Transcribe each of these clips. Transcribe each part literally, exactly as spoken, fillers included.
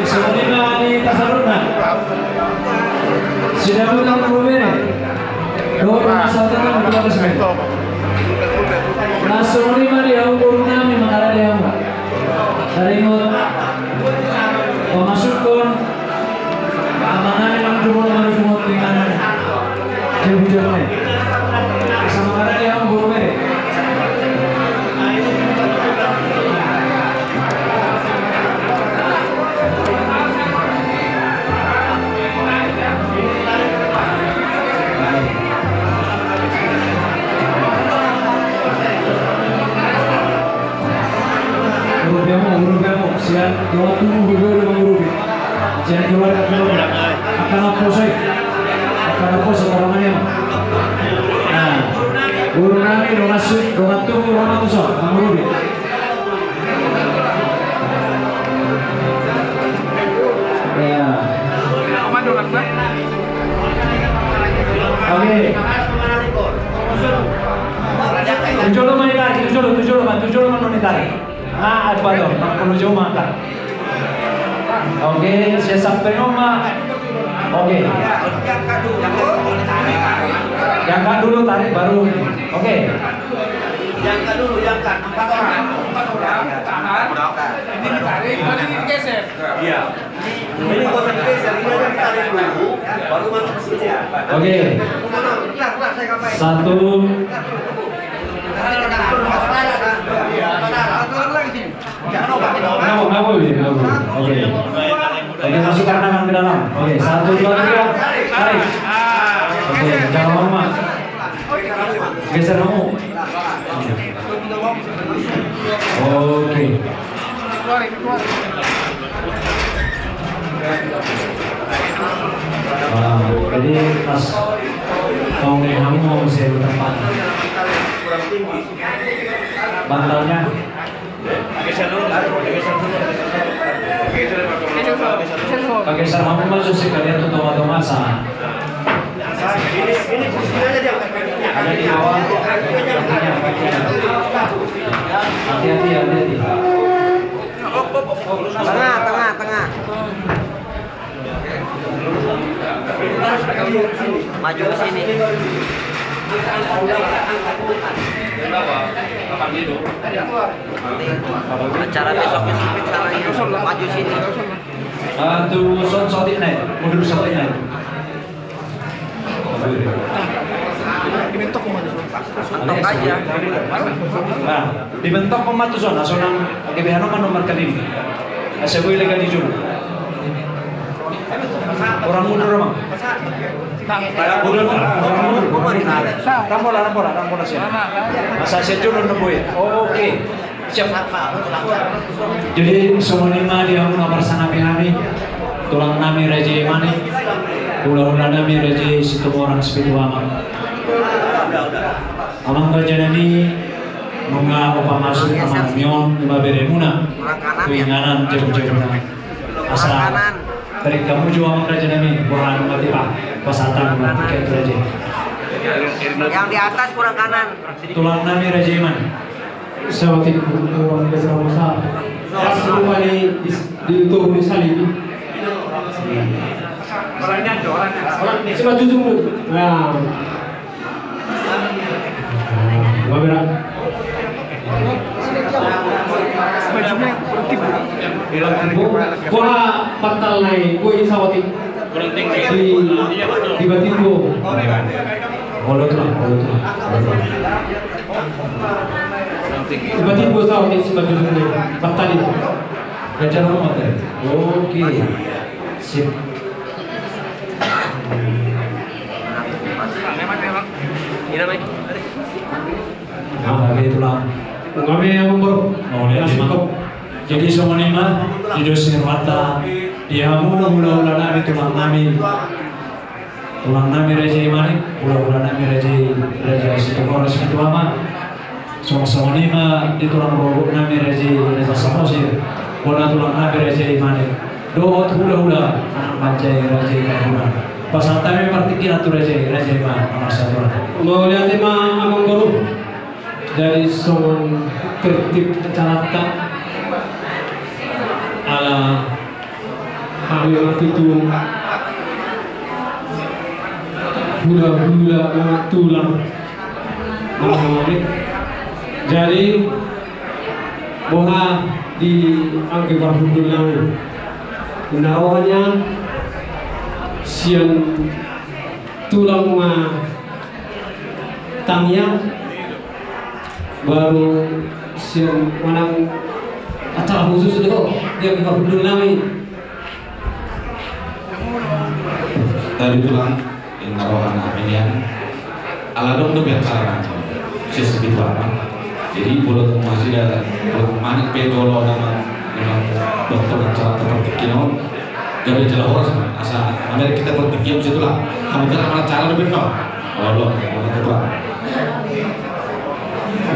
Songon i ma di tasalurna. Sidabutan boru bere. Dohot na sahuta na di bagas bere. Na songon i ma di hamu boru nami, mangarade hamu. Taringot pamasukhon amanami nang jumolo manang jumolo tinganan. Jabu-jabu nai. Sama ada yang boru bere. Urupi hamu, urupi hamu. Sian dongan tubu bebere mangurupi. Sian keluarga, keluarga. Angka na poso i. Angka na poso, tolongan i ma. Nah, boru nami, dongan su-, dongan tubu, dongan tubu, mangurupi. Ya. Oke. Tu jolo ma i tarik, tu jolo, tu jolo ma, tu jolo ma non i tarik. Ah, apa tu? Polo jo mata. Oke, siap sampai rumah. Oke. Diangkat dulu, tarik baru. Oke. Diangkat dulu, diangkat. Empat orang. Empat orang. Tahan. Ini ditarik, baru ini digeser. Iya. Ini gak usah digeser, ini aja ditarik dulu, baru masuk ke sini. Oke. Satu. Kenapa, kenapa, Wi? Kenapa? Oke. Oke, masukkan tangan ke dalam. Oke, satu, dua, tiga. Tarik. Oke, jangan lama. Geser kamu. Oke. Wah, jadi pas mau main kamu mau saya tempat bantalnya. Pakai sarung, pakai sarung. Pakai sarung, pakai sarung. Pakai sarung, kamu masuk sekalian tuh, toma-toma, sa. Ada di bawah. Hati-hati, hati-hati. Tengah, tengah, tengah. Maju ke sini. Acara besok besok sana ya. Maju sini. Ah, tu son saotik nai, mundur saotik nai. Mentok aja. Nah, dimentok ma tu son, sonang, age beha nama nomor kali ini. Asa gue lega di julu. Orang mundur, Bang. Mundur, orang mundur. Rampola, rampola, rampola siap. Asa siap julu nunggu ya. Oke. Siap. Jadi songon i ma di hamu na parsangap hami, tulang nami raja i Manik, hula-hula nami raja i Situmorang Sipitu Ama. Amang raja nami, nunga hupamasuk amang nami on, ima beremuna tu inganan jabu-jabuna. Asa tarik hamu jo amang raja nami, boha nunga tipa pasahaton martingkian tu raja i. Yang di atas kurang kanan. Tulang nami raja i Manik. Saotik, eh, geser masa. Pas rupani di, di tubuh ni sali. Simak jujung dulu. Nah. Kamera. Bo-, boha bantal nai, boi saotik. Di, di batin bo. Olo tu, olo tu. Tiba-tiba tahu ni si Batu Sungai, Batali. Raja Roma tadi. Oke. Sip. Nah, oke, tulang. Kami yang membaru. Oh, ya, masuk kok. Jadi songon i ma, di dos ni rohanta, di hamu hula-hula nami, tulang nami. Tulang nami raja i Manik, hula-hula nami raja i, raja Situmorang Sipitu Ama. Songon i ma di tulang rorobot nami raja i, raja Samosir. Bona tulang nami raja i Manik. Dohot hula-hula anak manjai raja i Kahuna. Pasahat hami partingkian tu raja i, raja i ma, anak satuan. Mauliate ma amang boru. Jadi songon tertib acaranta. Ala Hami ma tutu hulahula na tulang. Jadi boha di angka parhundul nami? Na roha nian sian tulang ma tangiang, baru sian manang acara khusus do di angka parhundul nami. Tadi tulang, inna rohana minian. Ala dong do biar cara sesi gitu apa. Jadi boleh masih ada manik pe jolo nama nama dokter acara seperti kino. Jadi jelas horas asa ambil kita berpikir situ lah. Kamu cara mana cara lebih no. Oh lo, lo ketua.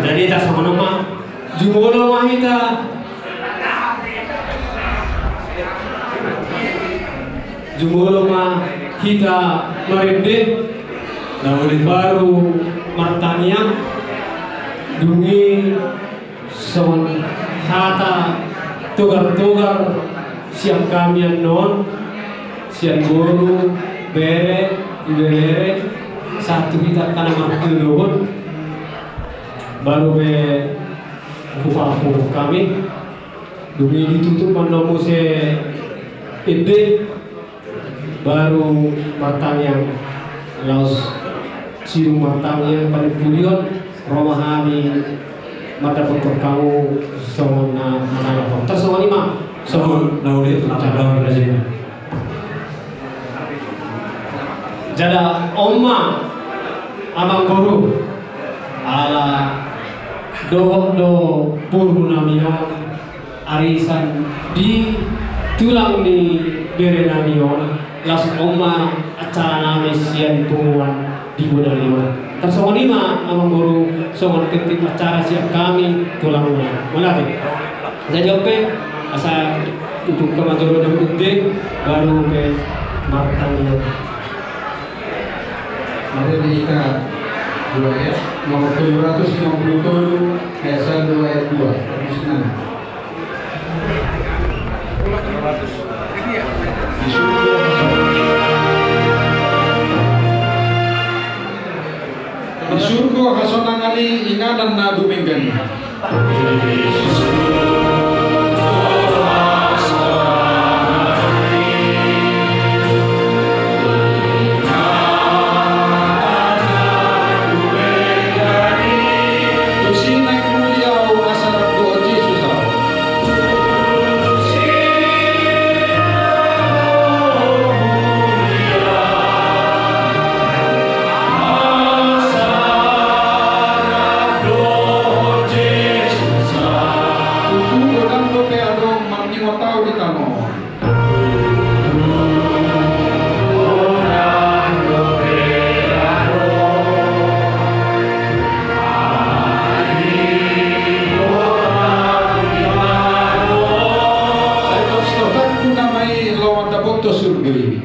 Jadi tak sama nama. Jumolo ma hita. Jumolo ma hita marende. Na uli baru martangiang. Dung i songon hata togar-togar sian hami annon, sian boru, bere, ibebere, sahat tu hita angka na martinodohon. Baru be hupapungu hami. Dung i ditutup ma annon muse ende. Baru martangiang, laos sidung martangiang panungkulion, ro ma hami mandapothon hamu songon na mangalap on. Tarsongon i ma songon na uli tu na mangalap on. Jala on ma amangboru, ala dohot do boru nami on arisan di tulang ni bere nami on, laos on ma acara nami sian punguan di bodari on. Tarsongon i ma amangboru songon tintin acara sian hami tulangmuna. Mauliate. Jadi on pe asa tutup ke majolo dahulu de baru pe martangiang. Mari di ika dua ayat nomor tujuh ratus lima puluh tujuh ayat satu ayat dua. Habis enam. Di surgo hasonangan i inganan na dumenggan i. Tutu godang dope adong marningot ahu di tano. Sai tos-tosanku nama i laho mandapothon surgo i.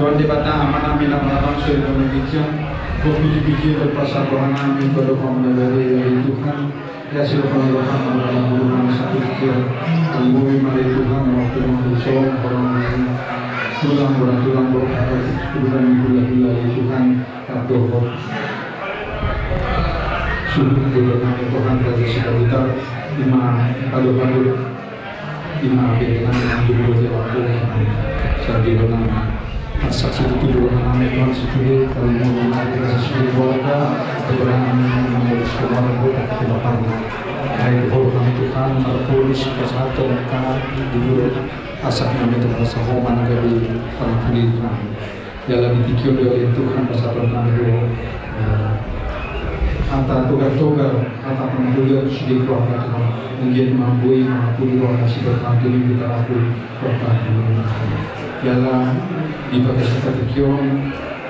Tuhan Debata Amanami na marhabangsa di banua ginjang, hupuji-puji dohot pasahat rohanami tu adopanMu na badia, ya Tuhan. Ya, siapa yang akan mengalahkan Tuhan satu kecil. Kami mari Tuhan, waktu yang kosong, orang lain. Tulang, orang tulang, orang tulang, Tuhan, gula-gula, ya Tuhan, tak dohot. Suruh gula kami, Tuhan, Raja Sidabutar, ima, padu-padu. Ima bere nami nang jumolo di waktu nami. Sardilo nami. Asa situtu jumolo nami Tuhan situtu. Kalau mau nami rasa situtu keluarga. Kebenaran nami nang jumolo keluarga. Kebenaran. Hai jumolo kami Tuhan. Marpolis pasahaton kami jumolo. Asa nami Tuhan asa homan gabe parpudi nami. Jala di tingki on do ale Tuhan pasahaton nami do, eh, hata togar-togar, hata pangulian sude keluarga Tuhan. Mungkin mampu i mampu di ruang nasi berpantu di kita aku berpantu. Jala di pakai sata tingki on,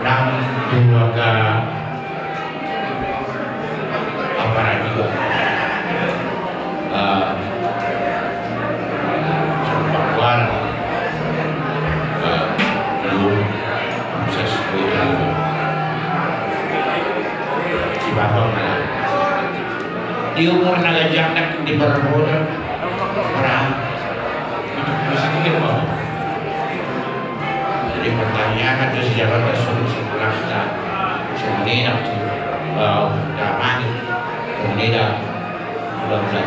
Nang dua ga aparat juga. Ah, Pakuan. Ah, lu proses itu. Cibatong, nah. Di umur na ganjang, di permuda. Orang. Itu bisa mikir, Bang. Jadi pertanyaan itu sejak ada suruh sekolah kita. Sebenarnya, eh, udah mati. Sebenarnya, udah mulai.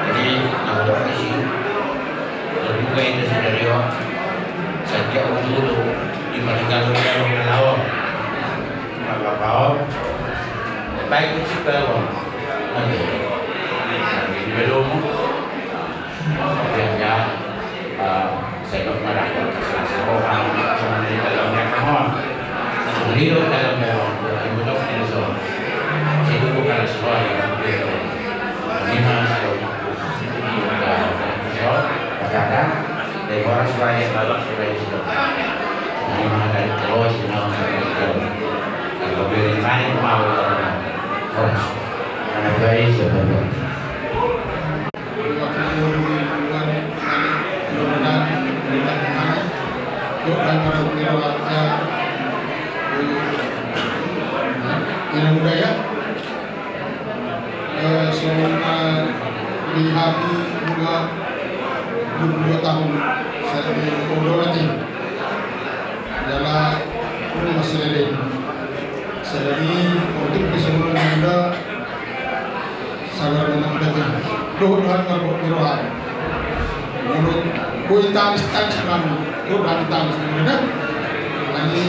Jadi, nah, udah isi. Terbuka itu, saudara. Sejak dulu, di Manunggal, udah, udah lawan. Bapak, baik itu juga, Bang. Nanti. Nanti belum. Biar ya, eh, saya kok marah, saya orang, orang di dalamnya, come on. Beliau dalam dalam, saya butuh ini, so. Saya bukan sekolah, ya. Ini mah, saya, saya, saya, Dari horas bae, balas bae. Nah, ima dari terus, nah, kalau beri main mau, horas. Karena bae sebenarnya. Ina Budaya. Eh, selamat, eh, di hari dua puluh dua tahun saya di Polda Jatim. Adalah Polda Jatim. Jadi, untuk kesemuanya anda sabar menang saja. Dohot dohot marbot di roha. Menurut gue tangis tangis kami, gue berani tangis di mana? Kami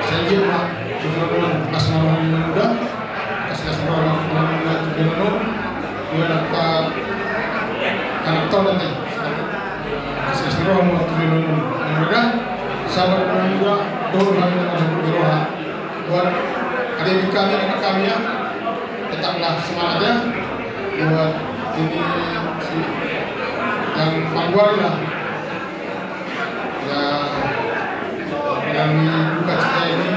saya dia mak, cuma pas malam ini muda, kasih kasih roha malam ini muda, cuma dia nak anak tahun nanti. Kasih kasih roha mau tujuh nonton. Yang mereka sabar menang juga, dohot dohot marbot di roha. Buat adik kami, anak kami ya, tetaplah semangat ya. Buat ini si yang pangguar lah. Ya, dalam duka cita ini,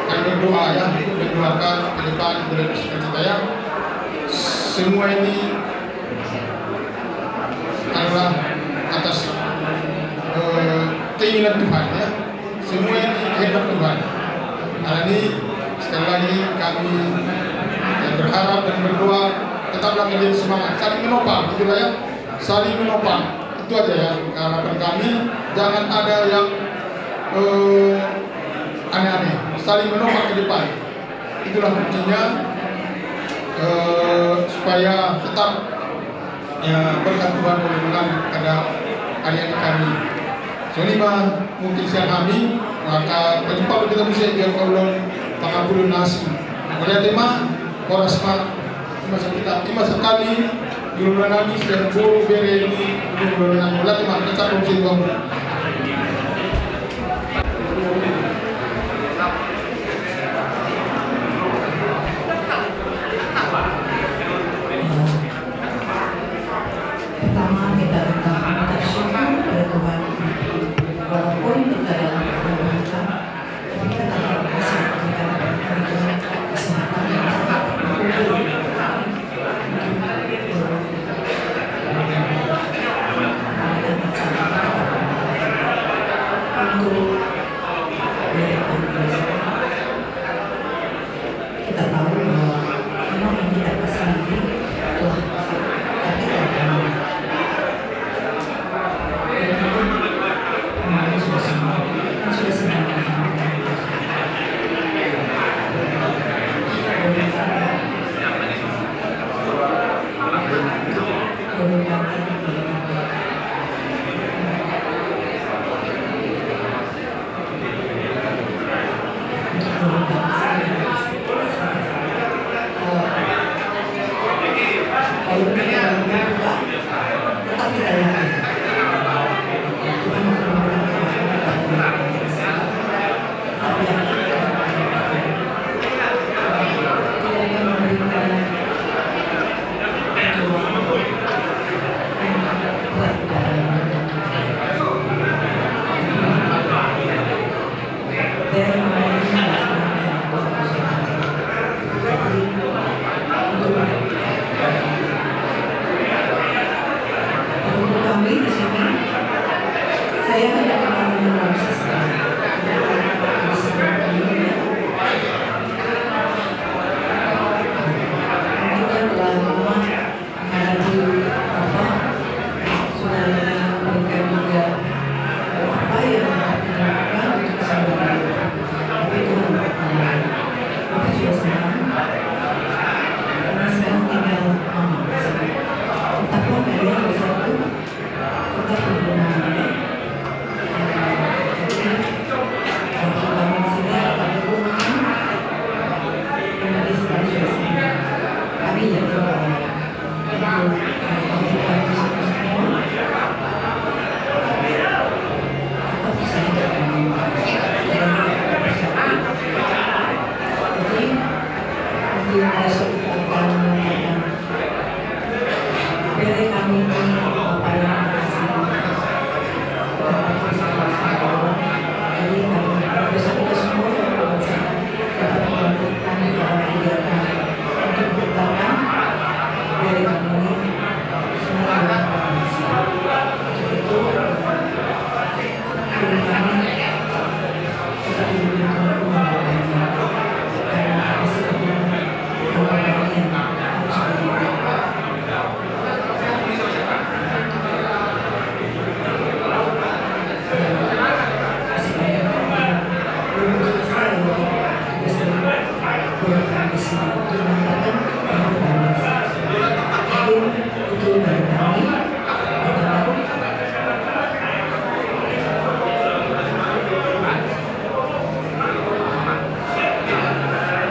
kami berdoa ya, mendoakan ke depan, berdoa sukacita ya. Semua ini adalah atas eh, keinginan Tuhan ya. Semua ini kehendak Tuhan. Alani sekali lagi kami ya, berharap dan berdoa tetaplah menjadi semangat, saling menopang, gitu ya, saling menopang. Itu aja ya harapan kami. Jangan ada yang eh, aneh-aneh, saling menopang ke depan. Itulah kuncinya eh, supaya tetap ya, berkat Tuhan boleh mengalir kepada adik-adik kami. Songon i ma mungkin sian hami, maka pajumpang ma hita muse di angka ulaon pangapulon na asing. Mauliate ma, horas ma, ima sekali, ima sekali, di ulaon nami sian boru bere ni, di ulaon nami. Mauliate ma, tetap muse di bawah. Pertama, kita tetap mengucap syukur kepada Tuhan. Walaupun kita dalam keadaan susah, tapi kita tetap berhasil. Kita dapat memberikan kesehatan yang sangat bersyukur.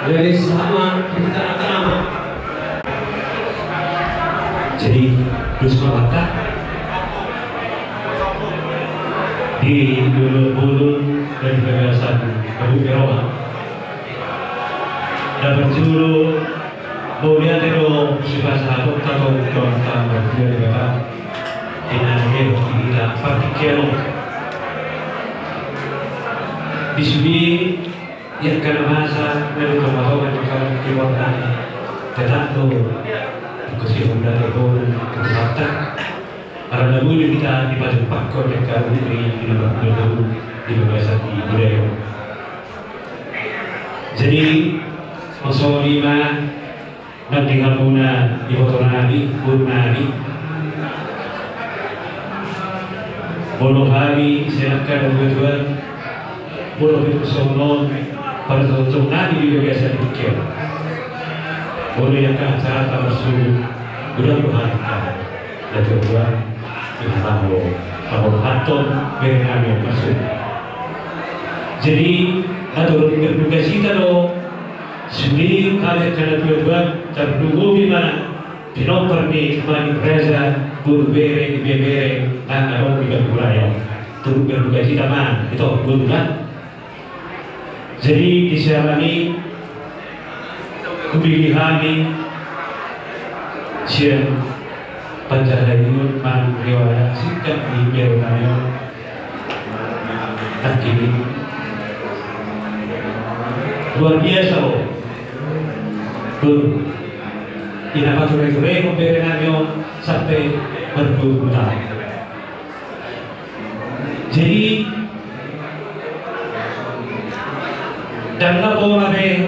Jadi sama kita kata ama. Jadi, terus apa? Di dulu-dulu dari gagasan Abu Beroha. Dan berjulu, kemudian itu sifat sahabat atau doa tambah dari Bapak. Inang kita pakai kiano. Di sini ia kana masa, lalu kau bawa juga keluarga. Tetap tu, kau sih udah telepon, kau kata. Karena dulu kita di Padang Pakor, yang kau di, di nomor dua puluh, di Bagasan di Budaya. Jadi, masuk lima, nang di hamuna, iboto nami, boru nami. Molo hami, sian angka na dua-dua, molo pintu songon on, pada songon nami di bagasan dikir. Molo i angka acara tamarsu, udah dua hari kan. Na dua-dua, ina tahu, tahu haton, bere nami marsu. Jadi, na turut berduka cita do, Sude hami angka na dua-dua, tarlumobi ma pinompar ni Manik Raja, boru bere, ibebere, nang adong di Batu Buraya. Turut berduka cita ma, ito, boru na. Jadi, di siaran i, hubege hami, sian Panjahaion, manang riwayat singkat di bere nami on. Nangkin i. Luar biasa, o. Boru. Ina pature-ture, o, bere nami on sampe marpuluh tahun. Jadi, ndang na pola be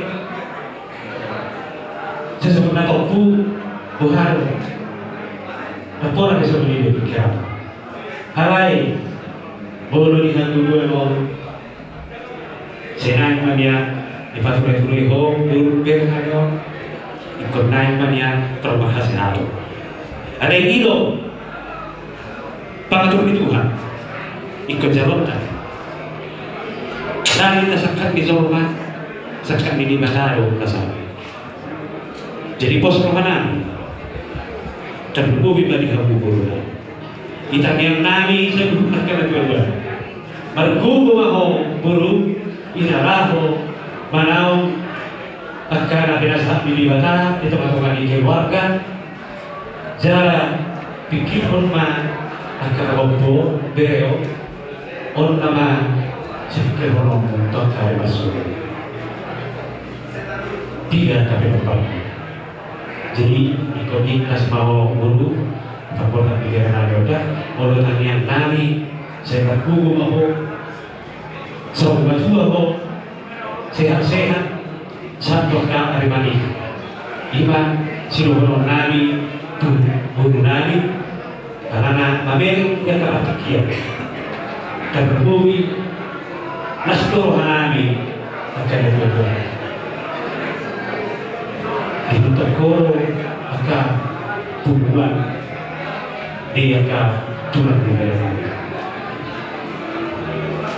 sesungguhna tompu, boha do. Ndang pola be songon i be pikiran. Alai, molo di hangoluan on, sai naeng ma nian, dipature-ture ho, boru bere nami on, ingkon naeng ma nian, tor marhasehaton. Alai i do, pangatur ni Tuhan, ingkon jalonta. Nangkin na sangkap ni jolma, sangkap ni Debata do, na sahat. Jadi pos roha nami. Tarlumobi ma di hamu boru. Di tangiang nami saluhut angka na dua-dua. Margogo ma ho boru, ina laho manaon angka na pinasahat ni Debata di tonga-tonga ni keluarga. Jala pikirhon ma angka na gompo, bere on. On nama sipikirhononmu tu angka ari marsogot. Piga angka pinompar. Jadi, ingkon ikhlas ma ho boru, tapolhot di bere nami on da, molo tangiang nami, sai margogo ma ho, saur matua ho, sehat-sehat, sahat tu angka ari mangihut. I ma sidohonon nami tu boru nami, Alana mamereng di angka partingkian. Tarlumobi las do roha nami angka na dua-dua. Dihuthon ho do angka punguan di angka tulang ni bere nami.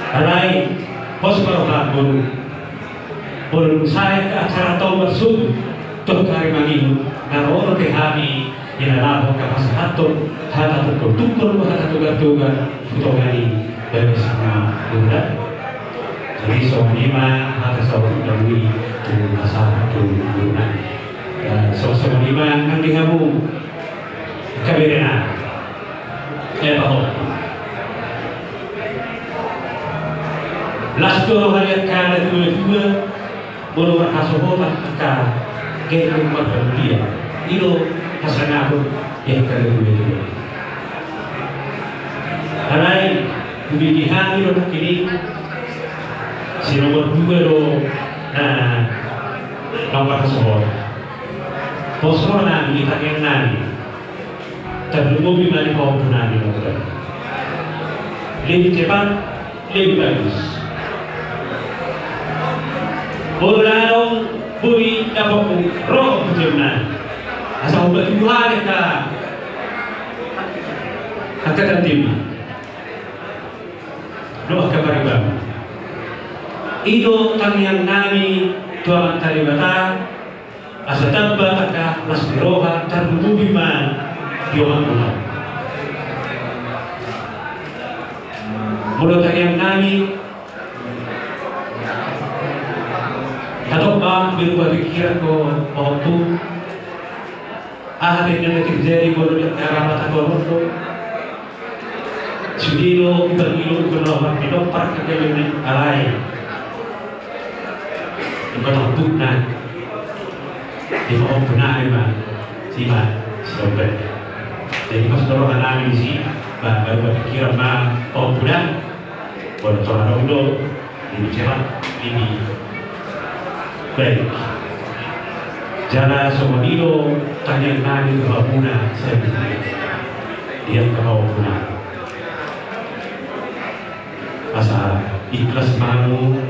Alai pos ma roham boru. Molo dung sae angka acara tau marsogot, tong kari mangihut, na ro dope hami, ina laho angka pasahathon, hata tungkol-tungkol, hata togar-togar, tu tonga ni bagasan ni boru. Jadi songon i ma hata saotik na boi tu pasahat tu boru. Songon i ma nang di hamu angka bere nami. Eh, pahompu. Las do roha ni angka na dua-dua, molo marhasohotan angka gelleng marhamulian. I do hasangapon di angka na dua-dua. Alai, hubege hami do nangkin i, si nomor dua do na naung marhasohotan. Pos roha nami, tangiang nami. Tarlumobi ma di pahompu nami na muda. Lebih cepat, lebih bagus. Molo na adong boi dapotmu, ro tu jabu nami. Asa hubaturi angka, angka tandimu. Dohot angka paribanmu. I do tangiang nami tu Amanta Debata, asa tamba angka las ni roha, tarlumobi ma di omakmuna. Molo tangiang nami, hatop ma berubah pikiran dohot pahompu. Aha pe na terjadi molo di angka rapat on do. Sude do iba ilu iba na marpinompar kekelengan alai. Iba tombukna. Iba ombunna iba. Siba siba. Jadi pas dorongan nami di si ba baru berpikiran ma ombunna. Molo tonga na udo. Ini cepat ini. Baik. Jala songon i do tangiang nami tu hamuna saluhutna. Di angka pahompu nami. Asa ikhlas ma hamu.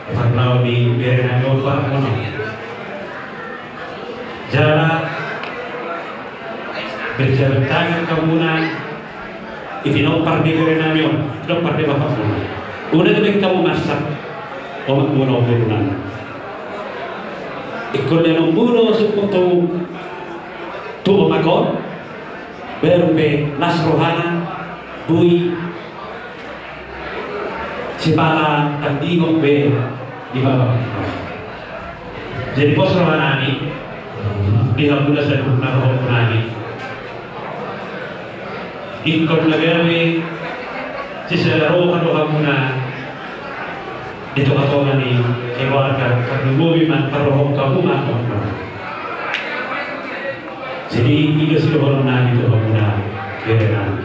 Parlau ni bere nami on. Jala berjabat tangan hamuna. Di pinompar ni bere nami on, pinompar ni bapakmuna. Unang be hamu marsak omakmuna, omakmuna. Ingkon lehonon muna sumpung tu, tu omak on. Baru pe las rohana, boi sipata tandingon be di bapakmuna. Jadi pos roha nami di hamuna saluhutna, pahompu nami. Ingkon na gabe sisada roha do hamuna di tongatonga ni keluarga, tarlumobi ma parrohahon hamu ma. Jadi i do sidohonon nami tu hamuna bere nami.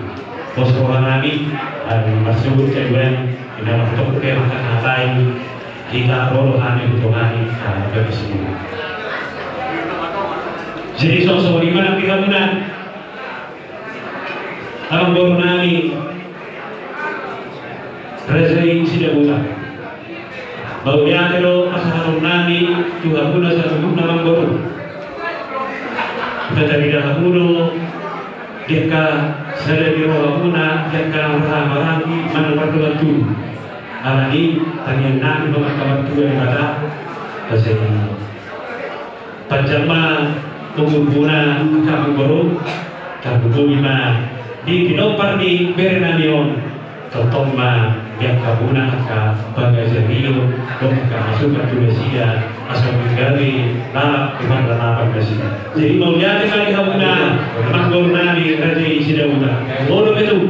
Pos roha nami, dan marsubut keduan, inda martopuk pe mangkatai. Hita ro do hami tu tonga ni, ah, bagus ni. Jadi songon i ma nang di hamuna. Amangboru nami Raja i Sidabuta. Mauliate do pasahaton nami tu hamuna saluhutna, amangboru. Tarida hamu do di angka sada ni rohamuna, di angka marhahamaranggi manang mardolan tubu. Alani tangiang nami do ma angka martua Debata. Asa i panjang ma umurmuna, amangboru. Tarlumobi ma di pinompar ni bere nami on. Tongtong ma di angka muna angka pangajarion dohot angka masukan tu nasida asa gabe lalap di parlalapan nasida. Jadi mauliate ma di hamuna, amangboru nami Raja i Sidabuta. Molo pe tung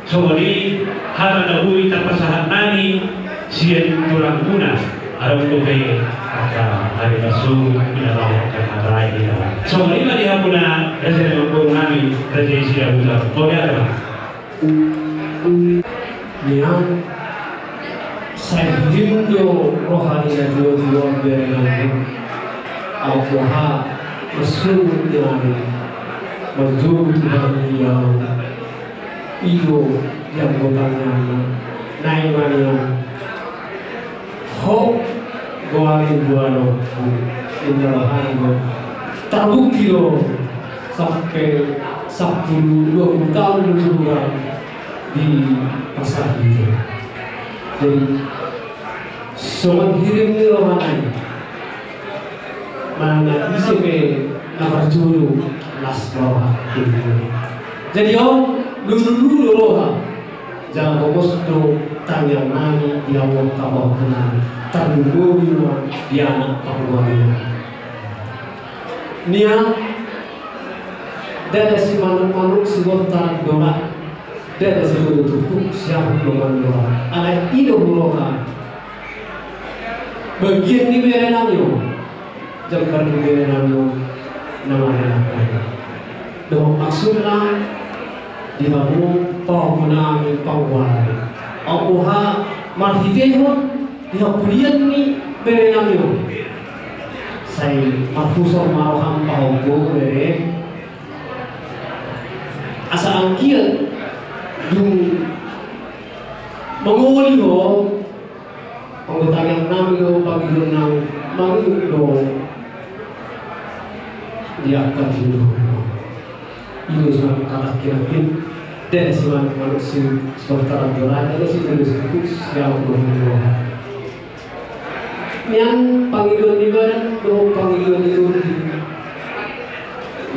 songon i hata na boi tarpasahat nami sian tulangmuna, adong dope angka ari masuk ina laho angka hata i ina. Songon i ma di hamuna raja ni amangboru nami Raja i Sidabuta. Mauliate ma. Nian sai hirim do roha ni natuatua on bere nami. Au boha marsungut nian marjogu tu hami au. I do di anggo tangiangna. Naeng ma nian. Ho goari buanonku, inda rohana do. Tarbukti do sampe sampulu dua pulu taon do tulang di pasar itu. Jadi songon hirim ni rohana i. Manang na ise pe na parjolo las roha. Jadi on lululu do roha. Jala gomos do tangiang nami di hamu angka pahompu nami. Tarlumobi ma di anak parumaen. Nian ndada simanuk-manuk sibortaran dola. Ndada situruk-turuk siahut lomo ni roha. Alai i do huroha. Bagian ni bere nami on. Jangkar ni bere nami on na mangalangka. Dohot maksudna di hamu pahompu nami panggual. Au boha marhitehon di hapudian ni bere nami on. Sai marhusor ma roham pahompu bere. Asa anggiat dung mangoli ho. Anggo tangiang nami do, pangidoan nami, mangihut do di angka tindakan. I do surat katak kinakin, ndada simanuk-manuk sibortaran dola, ndada situruk-turuk siahut lomo ni roha. Nian pangidoan ni badan dohot pangidoan ni tondi,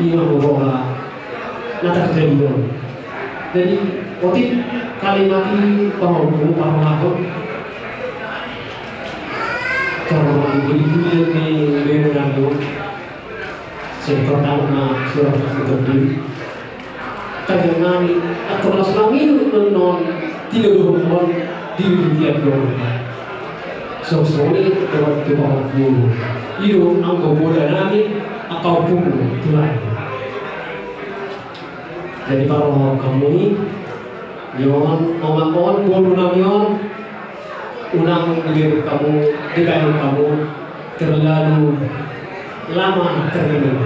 ima boha na tarjadi on. Jadi otik kalimat i pahompu pahompu. Cara manggiling-giling ni bere nami on. Sing pertama surat untuk diri. Tagiang nami, atur las mangido non tinodohon on di tiap dohon. Sosoni dohot tu pahompu. I do anggo poda nami, angka ompung tulang. Jadi parrohahon hamu i, on, omak on, boru nami on, unang dibaen hamu, dibaen hamu terlalu lama terminum.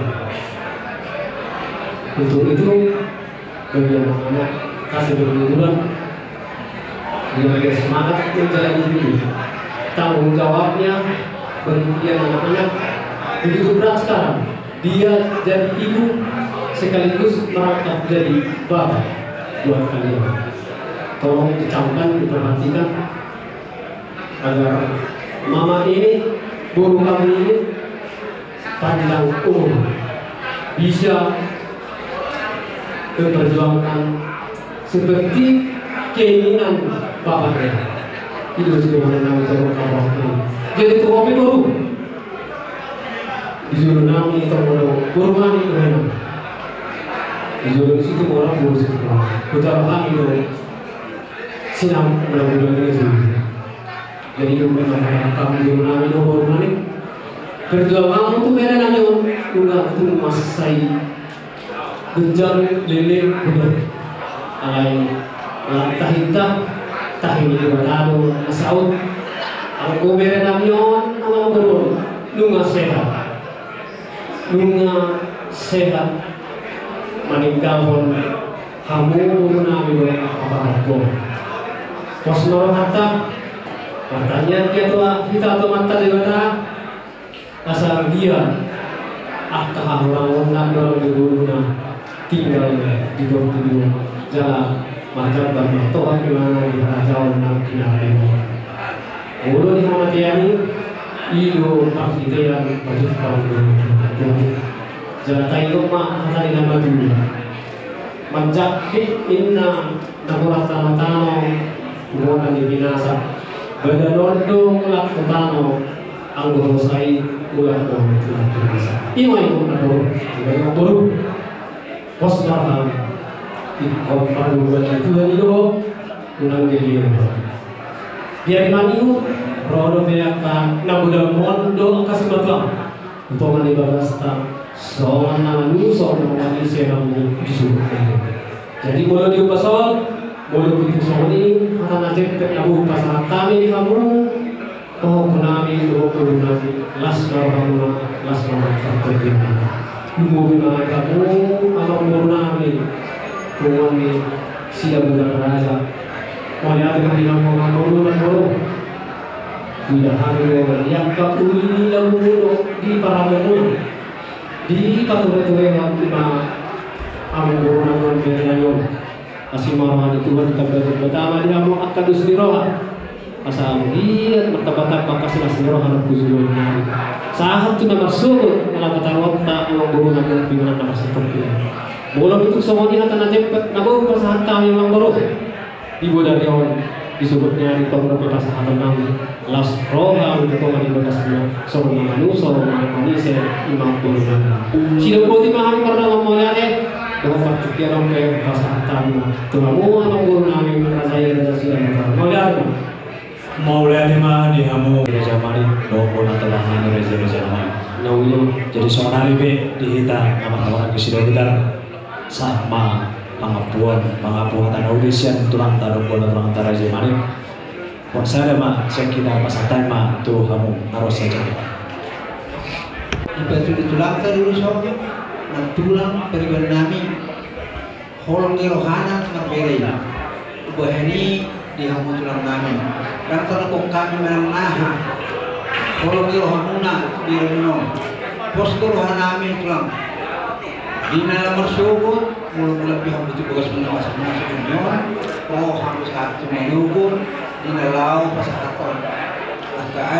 Untuk itu, bagi anak-anak, kasih berliburan, biar dia semangat menjalani hidup. Tanggung jawabnya bagi kalian anak-anak begitu berat sekarang. Dia jadi ibu sekaligus merangkap jadi bapak buat kalian. Tolong dicamkan, diperhatikan agar mama ini, boru kami ini panjang umur, bisa memperjuangkan seperti keinginan bapaknya. Itu sudah menang untuk kamu. Jadi tu kopi boru. Di julu nami itu boru, boru nami itu enak. Di julu situ orang boru situ. Kita pahami dong. Sinam ulang-ulang ini sih. Jadi, nunga marhata hamu di boru nami, boru nami. Perjuanganmu tu bere nami on, nunga tung mansai ginjang lele bener. Alai, tahinta, tahi ni Debata do na saut. Anggo bere nami on, anggo boru on, nunga sehat. Nunga sehat maninggalhon hamu boru nami do angka. Pos ma rohanta, martangiang hita tu Amanta Debata, asa dia angka hahurangon na dohot di boruna tinggal di portibi on jala marjambar martohap imana di harajaon na pinaribot. Molo di hamatean i, i do parhitean pajumpang dohot Tuhan. Jala taingot ma hata ni na matua. Manjangkit inna na borat tano-tano, bona ni binasa. Badan on do mulak tu tano, anggo hosa i mulak do tu binasa. Ima i na boru, ima i na boru. Pos ma roham. Ingkon parlinggoman ni Tuhan i do ho. Unang geliat. Di ari manihut ro dope angka na godang on do angka simatuam. Umpama ni bagasta songon na manusa, songon na manise hamu di surgo. Jadi molo di upas on, molo di upas on i, hata na jempek na boi pasahat hami di hamu. Pahompu nami, pahompu nami, las ma rohamuna, las ma rohamuna. Lumobi ma hamu, amangboru nami, punguan ni Sidabutar Raja. Mauliate ma di hamu, amangboru, amangboru. Huida hami do di angka uli ni lagu mudo di parade mudo. Di pature-ture ma amangboru nami on. Asi ma roha ni Tuhan, tamba Debata ma di hamu angka dos ni roha. Asa manggiat martamba-tamba angka las ni roha na hujulon nami. Sahat tu na marsogot na laho taruhonta amangboru nami on pinangan na marsitongkin. Molo tung songon i hata na jempek na boi pasahat hami amangboru. Di bodari on, di sogot ni ari tong dope pasahaton nami. Las roha ma di tonga ni bagas muna, songon na manusa, songon na manise, ima boru nami. Sidok boti ma hami pardongan mauliate, dohot partingkian on pe pasahat hami ma tu hamu amangboru nami, raja i, raja Sidabutar. Mauliate ma. Mauliate ma di hamu raja nami, dohot bona tolangna raja-raja nami. Na ujung. Jadi songon ari pe di hita na marhaha-haha di Sidabutar. Sahat ma pangampuon, pangampuon hata na uli sian tulangta dohot bona tulangta raja nami. Porsada ma sian hita, pasahat ma tu hamu, aros saja. Dipatudu tulangta do dison, na tulang pariban nami. Holong ni rohana marbere. Ubahen i di hamu tulang nami. Ndang tarlupa hami manang aha. Holong ni rohamuna di roha on. Pos do roha nami tulang. Di na laho marsogot, molo mulak pe hamu tu bagas muna masa-masa on. Ro hamu sahat tu manogot, di na laho pasahathon. Angka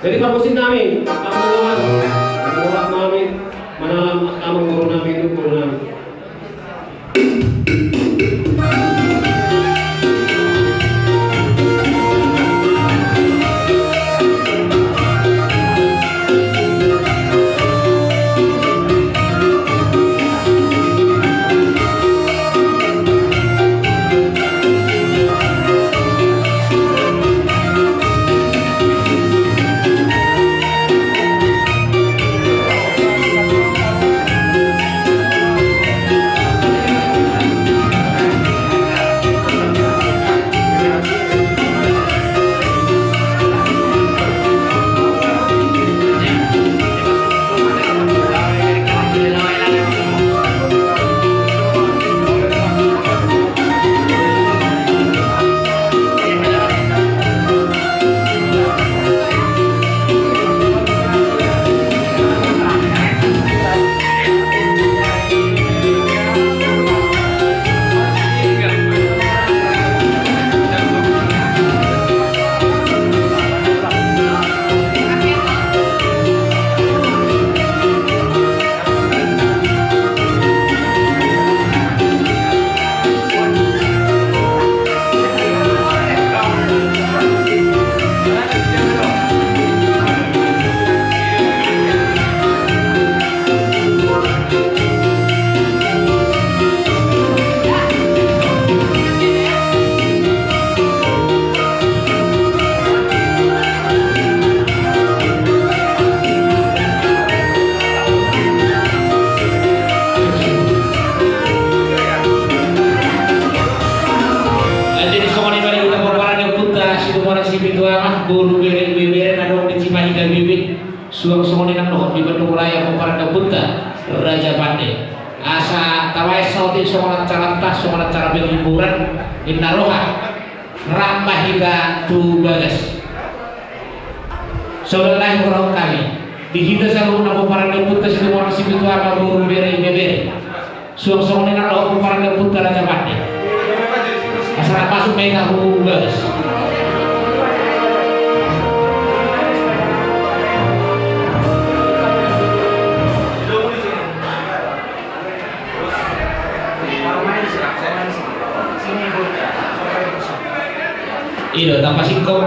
Jadi pargonsi nami, amang boru nami, manalam amang boru nami, boru nami. Jadi songon i ma di hita pomparan ni ompunta Situmorang Sipitu Ama, boru, bere, ibebere na adong di Cimahi Habibi. Suang songon i nang dohot di Bandung Raya pomparan ni ompunta Raja Pande. Asa tabaen saotik songon acaranta, songon acara penghiburan, ninna roha. Rap ma hita tu bagas. Songon na hurang hami di hita saluhutna pomparan ni ompunta Situmorang Sipitu Ama, boru, bere, ibebere. Suang songon i nang dohot pomparan ni ompunta Raja Pande. Asa rap masuk ma hita tu bagas. I do, tapasingkop,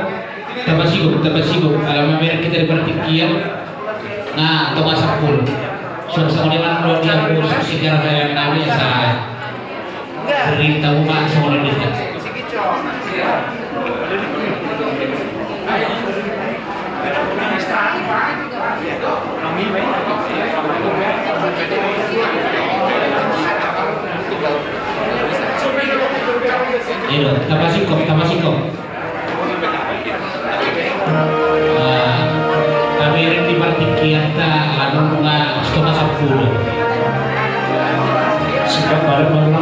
tapasingkop, tapasingkop. Ala mamereng hita di partingkian. Nah, tonga sampulu. Suang songon i ma nang dohot di hamu saksi ni raja nami, asa berita uma songon i do. I do, tapasingkop, tapasingkop. Ah, tabereng di partingkianta, anu, nunga setengah sepuluh. Singkat banget, Bang.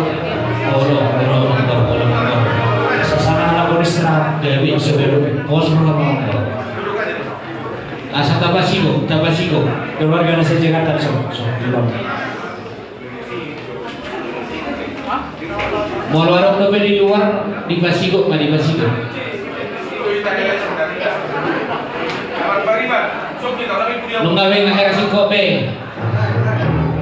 Olo, olo, olo, olo, olo. Sasana anak istirahat. Gabe sebelum pos, Bang. Asa tapasingkop, tapasingkop. Keluarga nasa Jakarta, so, so, belum. Molo adong dope di luar, dipasingkop ma, dipasingkop. Nunga be, nga hera singkop be.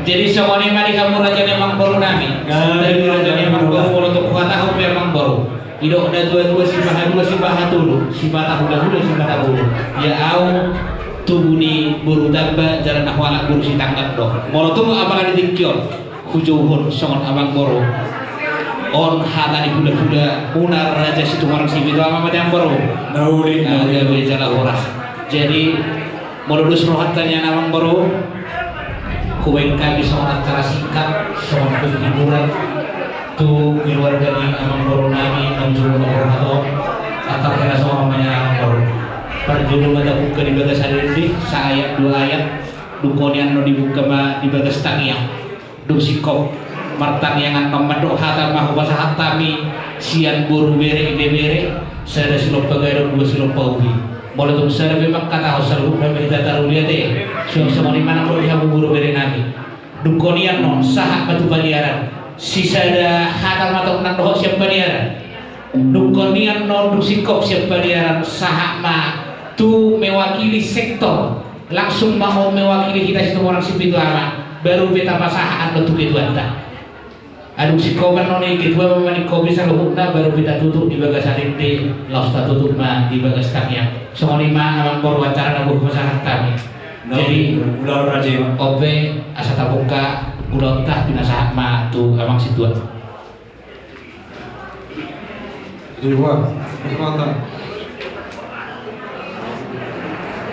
Jadi songon i ma di hamu raja ni amang boru nami. Dari raja ni amang boru, molo tung huhatahon pe amang boru. Didok natuatua, sipahatua, sipahatudu, sipatahulahula, sipatahulu. Ia au tubu ni boru Tamba, jala na hualap boru Sitanggang do. Molo tung apala di tingki on hujouhon songon amang boru on hata ni hulahula muna Raja Situmorang Sipitu Ama ma di amang boru. Na uli, na uli. Gabe jala horas. Jadi, molo dos rohanta nian amang boru, hubaen hami songon acara singkat, songon penghiburan tu keluarga ni amang boru nami, manjou ma roha on, antar hela songon ma nian amang boru. Parjolo ma tabuka di bagasan dende, saayat dua ayat, dung honian no dibuka ma di bagas tangiang. Dung singkop martangiangan, mandok hata ma hupasahat hami sian boru, bere, ibebere, sada silompa gadong, dua silompa ubi. Molo tung sada pe mangkatahon, saluhutna ma hita taruli ate. Suang songon i ma nang dohot di hamu boru, bere nami. Dung honian on sahat ma tu paniaran. Sisada hata ma tong nang dohot sian paniaran. Dung honian on, dung singkop sian paniaran, sahat ma tu mewakili sektor, langsung ma on mewakili hita Situmorang Sipitu Ama, baru pe tapasahat annon tu ketuanta. Adong singkopan on i, ketua ma maningkopi saluhutna, baru pe tatutup di bagasan ende, laos tatutup ma di bagas tangiang. Songon i ma amang boru acara na boi hupasahat hami. Jadi, on pe asa tabuka ulaonta, pinasahat ma tu amang sintua. Jadi, wah, kesempatan.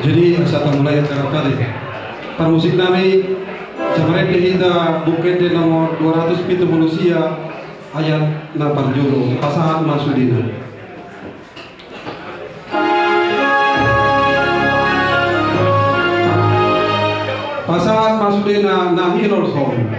Jadi, asa tamulai acara tadi. Parmusik nami, samarende hita Buku Ende nomor dua ratus pitu pulu sia, ayat na parjolo, Pasahat ma sudena. Pasahat ma sudena na hinolhon.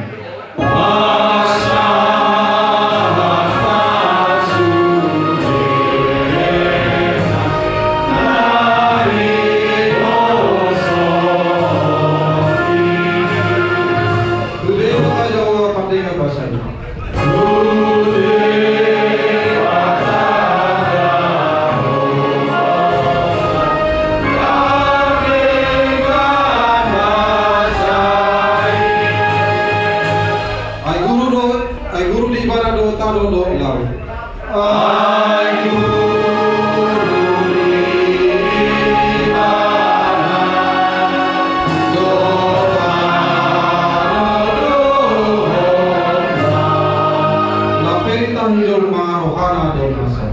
Ai guru do, ai guru di ibana do tano dohot laut. Ai guru di ibana do tano dohot laut. Lam pe ditahi jolma rohana do na so.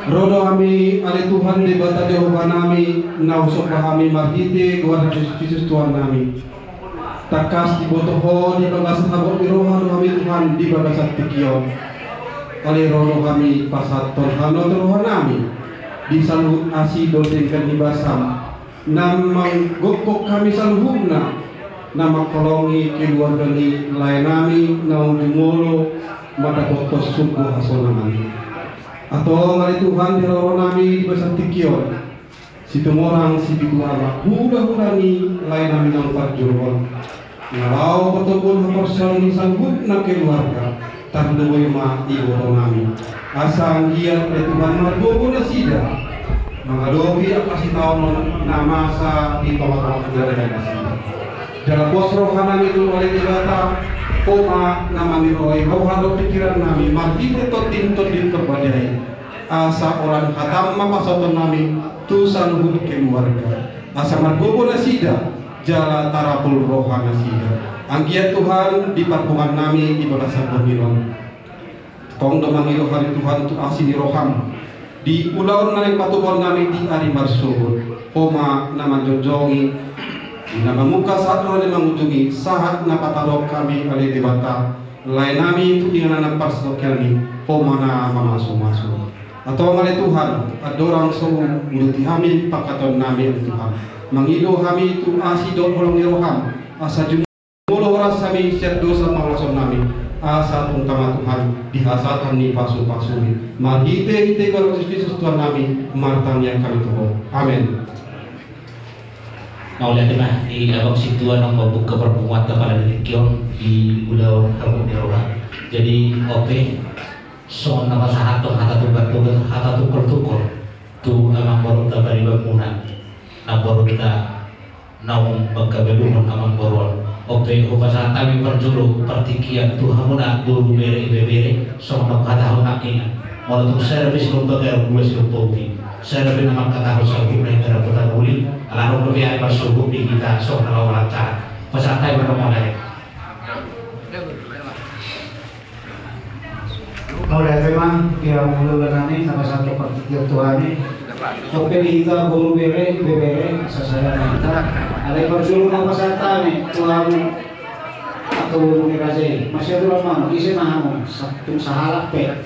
Ro do hami, ale Tuhan Debata Jahowa nami, na husomba hami marhite goar ni Jesus Kristus Tuhan nami. Tangkas diboto Ho di bagasan habot ni roha do hami, Tuhan, di bagasan tingki on. Ale, ro do hami pasahathon hami tu roha nami di saluhut asi dohot denggan ni basam na manggokhon hami saluhutna, na mangholongi keluarga ni lae nami naung jumolo mandapothon surgo hasonangan i. Antong ale Tuhan, di roha nami di bagasan tingki on, Situmorang Sipitu Ama, hulahula ni lae nami naung parjolo on, na laho patoguhon haporseaon ni saluhutna keluarga, tarlumobi ma iboto nami. Asa anggiat ale Tuhan margogo nasida mangadopi angka sitaonon na masa di tongatonga keluarga nasida. Jala pos roha nami tu ale Debata, Ho ma na mangirohi roha dohot pingkiran nami marhite Tondim, Tondim Porbadia i. Asa holan hatam ma pasahaton nami tu saluhut keluarga. Asa margogo nasida, jala tarapul roha nasida. Anggiat Tuhan di parpunguan nami di bagasan borngin on. Tong do mangido hami Tuhan tu asi ni roham di ulaon na naeng patupaon nami di ari marsogot. Ho ma na manjonjongi, na mamungka sahat ro na mangujungi, sahat na pataruhon hami ale Debata. Lae nami tu inganan na parsaulian i, Ho ma na mamasumasu. Antong ale Tuhan, andorang so uduti hami pangkataion nami ale Tuhan, mangido hami tu asi dohot holong ni roham, asa jumolo horas hami sian dosa pangalaosion nami, asa tung tama Tuhan di hasahatan ni pasupasum i. Marhitehite goar ni Jesus Kristus Tuhan nami, martangiang hami tu Ho. Amen. Mauliate ma di abang sintua naung mambuka parpunguanta pala di tingki on di ulaon habot ni roha. Jadi on pe songon na pasahathon hata tunggal-tunggal, hata tungkol-tungkol tu amang borunta paribanmuna, namborunta naung mangkabaluhon amang boru on. On pe hupasahat hami parjolo partingkian tu hamuna boru, bere, ibebere, songon na huhatahon nangkiningan. Molo tung sada pe silumpa garu, dua silumpa ubi, sada pe na mangkatahon saluhutna inda dapotan uli. Ala adong dope ari marsogot di hita songon na laho mangacara. Pasahat hami ma dohot mauliate. Mauliate ma di hamuna hulahula nami na pasahat partingkian tu hami. On pe di hita boru, bere, ibebere, sasada ma hita. Alai parjolo na pasahat hami tu hamu angka boru ni raja i, masiaturan ma hamu, ise ma hamu, sa-, tung sahalak pe.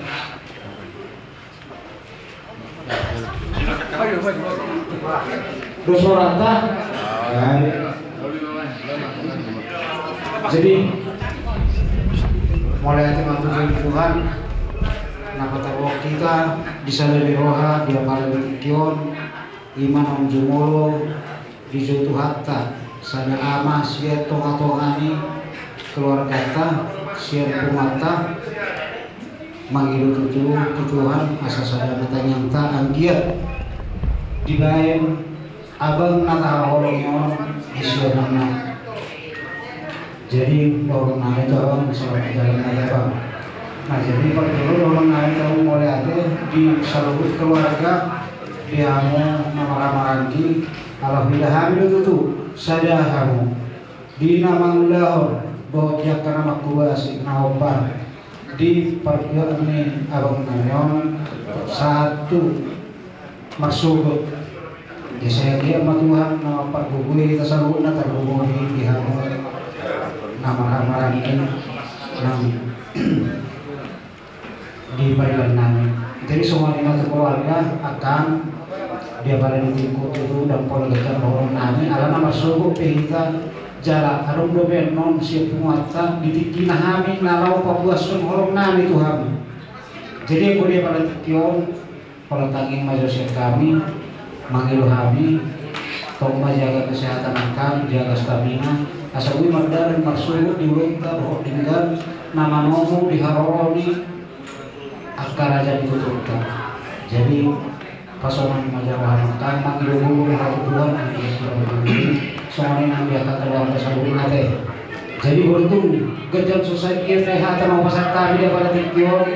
Dos horanta. Jadi, mauliate ma tu Tuhan. Patarbohon hita di sada ni roha di apala ni tingki on, ima naung jumolo dijou Tuhanta sada ama sian tongatonga ni keluarganta, sian punguanta. Mangido tutu tu Tuhan asa sada na tangiangta anggiat dibaen abang na tahaholongi on di siamunna. Jadi dohonon nami tu abang, selamat jalan nai abang. Nah, jadi parjolo dohonon nami tu abang mauliate di saluhut keluarga, di hamu na marhahamaranggi. Ala huida hami do tutu sada hamu di na mangulahon dohot di angka na manghobasi na hombar di parguruan ni abang nami on, sahat tu marsogot. Jadi sai anggiat ma Tuhan na mampargogoi hita saluhutna, tarlumobi di hamu na marhahamaranggi nang di pariban nami. Jadi songon i ma tu keluarga, angka di apala ni tingki on tutu, ndang pola ganjang dohonon nami, alana marsogot pe hita jala adong dope annon sian punguanta di tingkina hami na laho paboashon holong nami tu hamu. Jadi anggo di apala tingki on, pola tangiang ma jo sian hami, mangido hami, tong ma jaga kesehatan angka, jaga stamina, asa boi mardalan marsogot di ulaonta dohot denggan na manomu di haroro ni angka raja ni tuturta. Jadi pasonangi ma jo roha nami, mangido gogo ma roha tu Tuhan, songon i nang di angka keluarga saluhutna ate. Jadi beruntung ganjang so sadia pe hata na hupasahat hami di apala tingki on,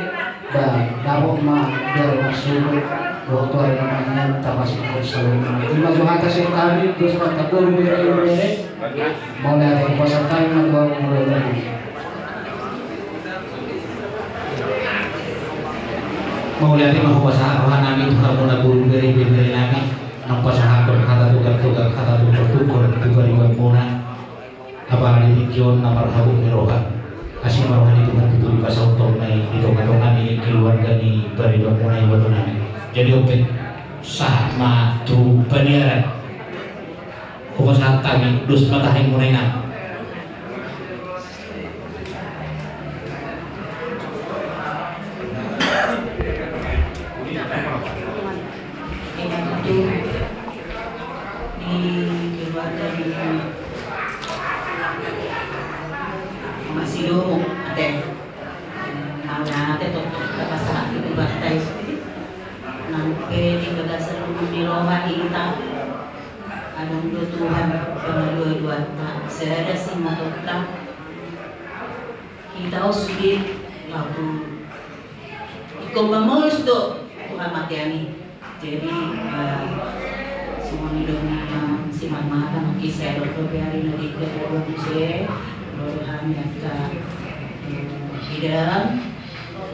ba dapot ma di ari marsogot dohot tu ari na mangihut tapasingkop saluhutna. Ima jo hata sian hami, dos ma hata boru bere ibebere. Mauliate, hupasahat hami ma tu hamu mauliate. Mauliate ma hupasahat roha nami tu hamuna boru bere ibebere nami, naung pasahathon hata togar-togar, hata tungkol-tungkol tu paribanmuna. Apala di tingki on na marhabot ni roha. Asi ma roha ni Tuhan tutu dipasaut tong ma i di tongatonga ni keluarga ni paribanmuna, iboto nami. Jadi on pe, sahat ma tu paniaran. Hupasahat hami dos ma tahi muna, inang. Di keluarga ni Mas Sidomo, ate. Mauliate tong, tapasahat di Tuhanta i. Nang pe di bagasan lungun ni roha hita, adong do Tuhan pangalualuanta, sada simatongta. Hita on sude laho ingkon mamolus do tu hamatean i. Jadi, eh, songon i do na simarmata nangkin, sai ro dope ari na denggan, ro do muse, ro do hami angka, eh, bidan,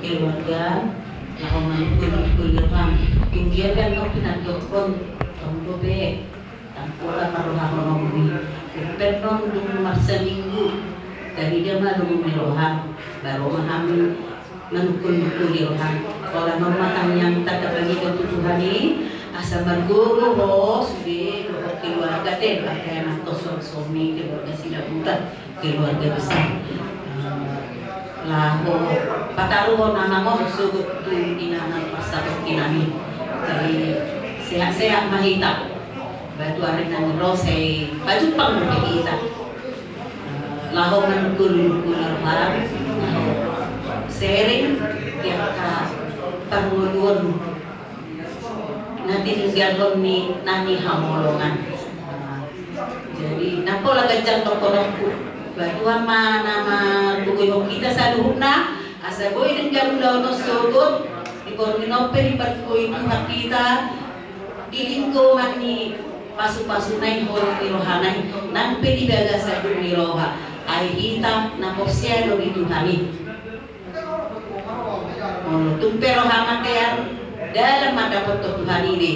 keluarga, laho manungkun-ungkun i roham. Tung dia pe annon pinandokkon, tong dope. Tampulan ma rohahononmu i. Umpean on dung marsaminggu, tarida ma lomo ni roham, baru ma hami manungkun-nungkun i roham. Pola on ma tangiangta tapangido tu Tuhan i, asa margogo ho sude dohot keluarga, te, angka anakta, suami, keluarga Sidabutar, keluarga besar. Laho pataruhon amang on sogot tu inganan parsatongkinan i. Jadi sehat-sehat ma hita. Batu ari na ro sai pajumpang dope hita. Laho manungkun-ungkun i roham, laho sharing di angka parngoluon na tininggalhon ni na nihaholongan. Jadi ndang pola ganjang dohononku. Tuhan ma na margogoihon hita saluhutna, asa boi denggan ulaon on sogot, di borngin on pe dipargogoi Tuhan hita, di linggoman ni pasu-pasuna i, holong ni rohana i, nang pe di bagasan dung ni roha, ai hita na porsea do di Tuhan i. Molo tung pe ro hamatean, dalan ma dapothon Tuhan i be.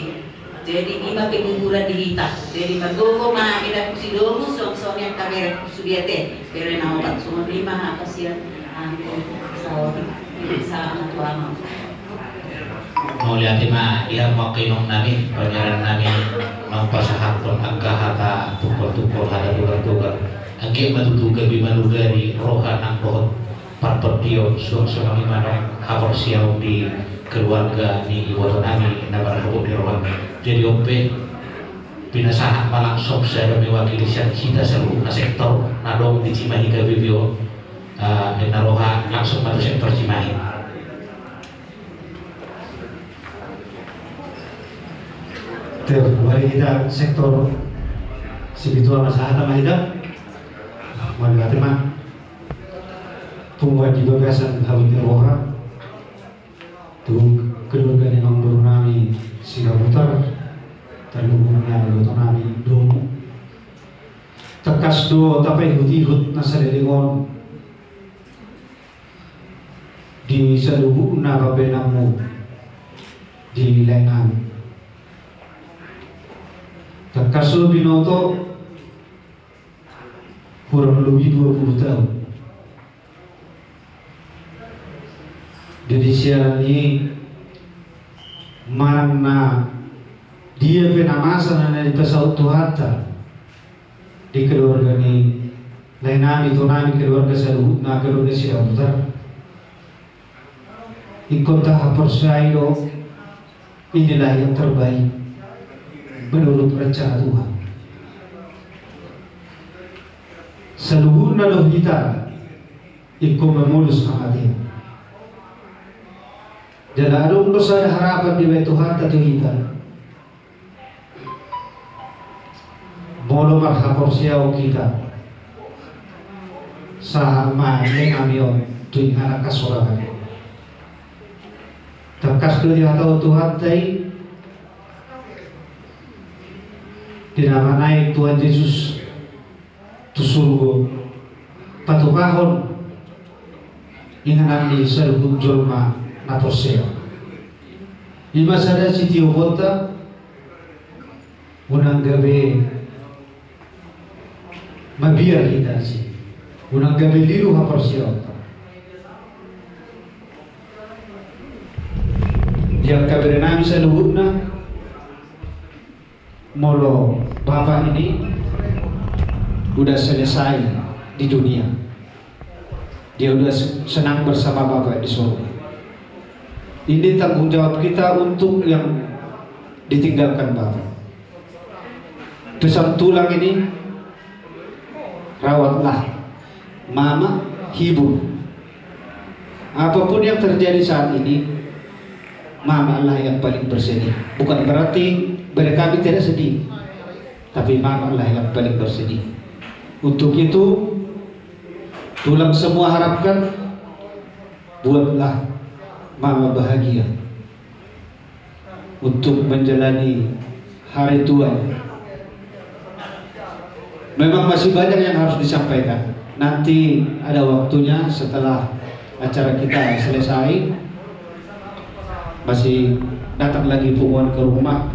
Jadi i ma kejujuran di hita. Jadi margogo ma edangku Sidomu, suang songon i angka berengku sude, ate. Bere na opat, songon i ma hata sian hami. Sahat ma tu amang. Mauliate ma di hamu angka inong nami, pameran nami, naung pasahathon angka hata tungkol-tungkol, hata togar-togar. Anggiat ma tutu gabe manugari roha nang dohot partondion, suang songon i ma nang haporseaon di keluarga ni iboto nami na marhabot ni roha. Jadi on pe, pinasahat ma langsung sada mewakili sian hita saluhutna sektor na adong di Cimahi Gabibi on, eh, na roha langsung ma tu sektor Cimahi. Terus, mari hita sektor Sipitu, ama sahat ma hita. Mauliate ma. Punguan di bagasan habot ni roha tu keluarga ni amangboru nami Siregar, tarlumobi na iboto nami Domu. Tangkas do tapaihut-ihut na saleleng on di saluhutna pambahenanmu di lae nami. Tangkas do binoto hurang lobi dua pulu taon. Jadi siala ni i, manang na dia pe na masa na, na dipasaut Tuhanta di keluarga ni lae nami, ito nami, keluarga saluhutna, keluarga Siregar, ingkon tahaporseai do, inilah yang terbaik menurut rencana Tuhan. Saluhutna do hita ingkon mamolus hamatean. Jala adong do sada harapan dibahen Tuhanta tu hita. Molo marhaporseaon hita, sahat ma lae nami on tu inganan hasorangan. Tangkas do dihatahon Tuhanta i, di na manaek Tuhan Jesus tu surgo, patupahon inganan ni saluhut jolma na porsea. I ma sada sitioponta, unang gabe mabiar hita disi, unang gabe lilu haporseaonta. Di angka bere nami saluhutna, molo Bapak ini udah selesai di dunia, dia udah se-, senang bersama Bapak di surga. Ini tanggung jawab kita untuk yang ditinggalkan Bapak. Pesan tulang ini, rawatlah Mama, hibur. Apapun yang terjadi saat ini, Mama lah yang paling bersedih. Bukan berarti bere kami tidak sedih, tapi Mama lah yang paling bersedih. Untuk itu, tulang semua harapkan, buatlah Mama bahagia untuk menjalani hari tua. Memang masih banyak yang harus disampaikan. Nanti ada waktunya setelah acara kita selesai, masih datang lagi punguan ke rumah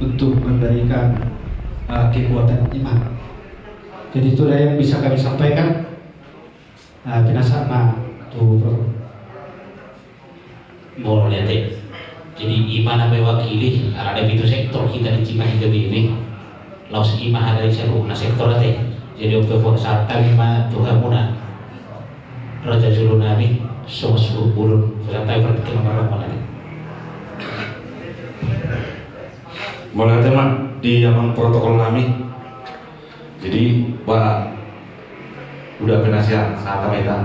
untuk memberikan, eh, kekuatan iman. Jadi itulah yang bisa kami sampaikan. Ah, pinasahat ma tu. Molo liate. Jadi i ma na mewakili, ala ada pitu sektor hita di Cimahi Gabibi. Laos i ma hata di saluhutna sektor ate. Jadi on pe hupasahat hami ma tu hamuna, raja jolo nami, songon suhut bulung, hupasahat hami partingkian ma roha muna ate. Molo liate ma di amang protokol nami. Jadi, ba, udah penasihat, sahat ma hita.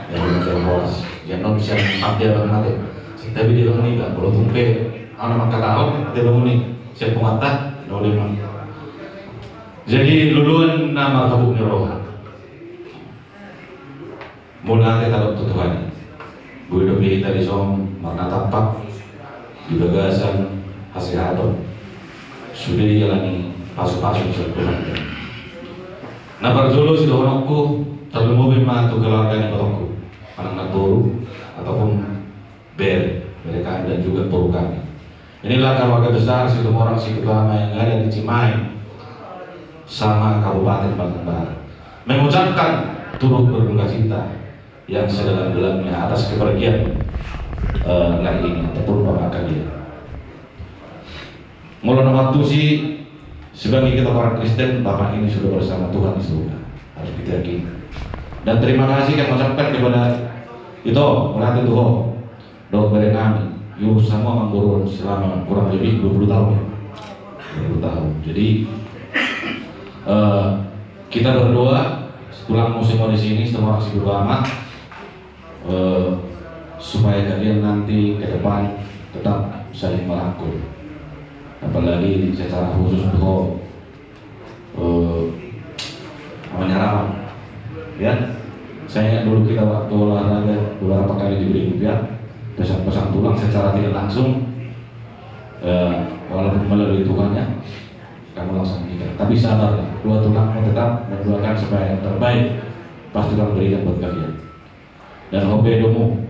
Ya, udah horas. Jadi, non sian dia bang mate. Tapi dia bang ni, walaupun pe, anak maka tahun, dia bang ni, siap pemata, no dia bang. Jadi, luluan nama kabuk ni roha. Mauliate tadok tu Tuhan i. Boi dope hita dison marnatampak di bagasan hasehaton. Sude dialani pasupasu sian Tuhan. Na parjolo sidohononku, tarlumobi ma tu keluarga ni ibotongku, manang namboru ataupun bere, bere kami dan juga boru kami. Inilah keluarga besar Situmorang Sikutu Ama yang ada di Cimahi sama Kabupaten Bandung Barat. Mengucapkan turut berduka cita yang sedalam-dalamnya atas kepergian, eh, lae ini ataupun bapak kalian. Molo na mangantusi, sebagai kita orang Kristen, bapak ini sudah bersama Tuhan di surga. Harus kita yakini. Dan terima kasih kami ucapkan kepada Ito, mauliate tu ho dohot bere nami, diurus hamu amangboru on selama kurang lebih dua puluh tahun, ya? Dua puluh tahun. Jadi, eh, kita berdoa, tulang musim di sini, semua orang sibuk amat, eh, supaya kalian nanti ke depan tetap saling merangkul. Apalagi secara khusus tu ho, eh, menyerang. Ya, saya ingat dulu kita waktu olahraga beberapa kali di Belitung, ya, pesan-pesan tulang secara tidak langsung, eh, walaupun melalui Tuhan, ya, kamu langsung kita. Tapi sabar, dua tulangmu tetap mendoakan supaya yang terbaik pasti Tuhan berikan buat kalian. Dan ho pe domu,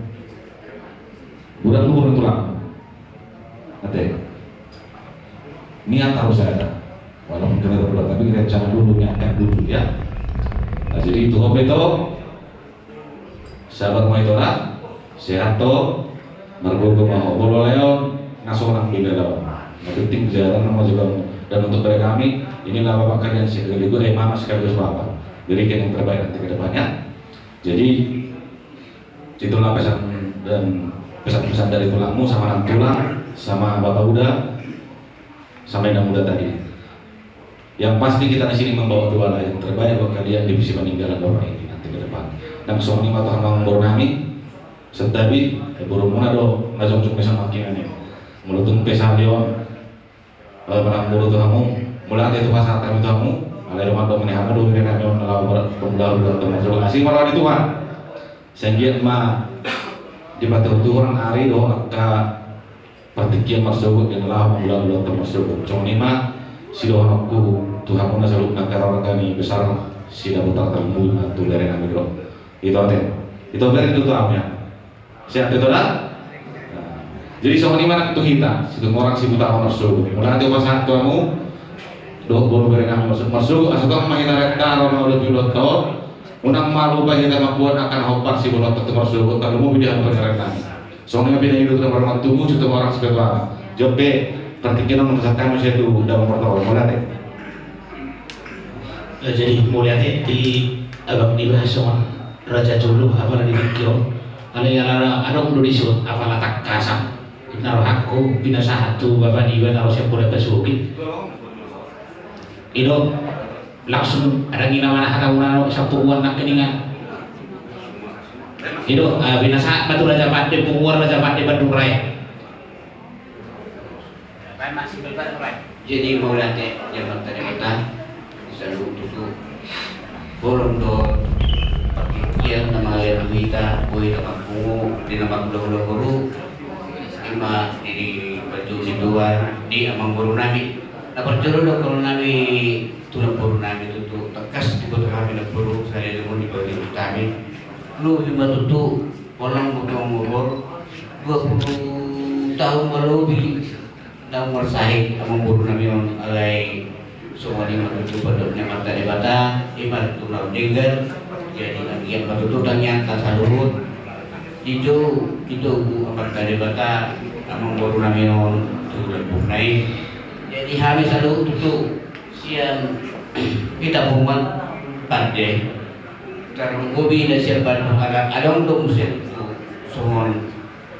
buat lu, buat tulang. Ate. Niat harus ada. Walaupun kita berdua, tapi rencana dulu, niatkan dulu, ya. Nah, jadi tu ho pe, ito, sabar ma ito, sehat ito, margogo ma ho. Molo lae on, nga sonang be lae on. Yang penting kesehatan nama juga. Dan untuk bere nami, inilah bapak kalian sekaligus, eh, mama sekaligus bapak. Berikan yang terbaik nanti ke depannya. Jadi, itulah pesan dan pesan-pesan dari tulangmu sama nantulang, sama Bapak Uda, sama Inang Uda tadi. Yang pasti kita di sini membawa doa lah yang terbaik buat kalian di masa peninggalan Bapak ini nanti ke depan. Dan songon i ma tu hamu amangboru nami, santabi, eh, borumuna do na jongjong di samangkingan i. Molo tung pe sahali on, eh, amangboru tu hamu, mauliate tu pasahat hami tu hamu, alai dongan-dongan ni hamu do, bere nami on, na laho ber-, pemula ulang tahun marsogot. Asi ma roha ni Tuhan. Sai anggiat ma dipatuhor Tuhan ari dohot angka partingkian marsogot di na laho mangula ulang tahun marsogot. Songon i ma sidohononku tu hamu na saluhutna, keluarga ni besar Sidabutar, tarlumobi ma tu bere nami do. Ito, ate. Ito, bere, tutu ahu ya. Sehat ito da? Nah, jadi songon i ma nang tu hita, Situmorang Sibutahon marsogot. Mauliate pasahat tu hamu dohot boru bere nami marsogot. Marsogot, asa tong ma hita renta ro na ualu pulu taon. Unang ma lupa hita mambuat angka na hombar siboan tu marsogot, tarlumobi di hamu panindangan nami. Songon i ma pinaidua tu na marhaha tubu, Situmorang Sibutahon. Jop pe partingkian on, pasahat hami sian tu damang Martopol. Mauliate. Eh, jadi mauliate di abang niba songon raja jolo, apala di tingki on. Alai ala adong do dison, apala tangkasan. Inna rohangku pinasahat tu bapa niba na ro sian Bola Pasogit. I do, langsung adong i na manahan, adong na sapuan nangkiningan. I do, ah, pinasahat ma tu Raja Pande, punguan Raja Pande Bandung Raya. Jadi mauliate di Amanta Debata, saluhut tutu. Holong do partingkian na mangalean tu hita, boi na marpungu, di na marhulahula boru, ima di, di parjolo ni Tuhan, di amangboru nami. Na parjolo do holong nami tu namboru nami tutu, tangkas diboto hami namboru, salelengon diboto hami. Lobi ma tutu, holong boto amangboru, dua puluh tahun ma lobi. Naung marsahit amangboru nami on, alai songon i ma tutu pandok ni Amanta Debata, ima tutu naung denggan. Jadi anggiat ma tutu tangiangta saluhut dijou, dijou Amanta Debata amangboru nami on tu lambungna i. Jadi hami saluhut tutu sian hita punguan Pande, tarlumobi na sian Bandung, ala adong do muse tutu songon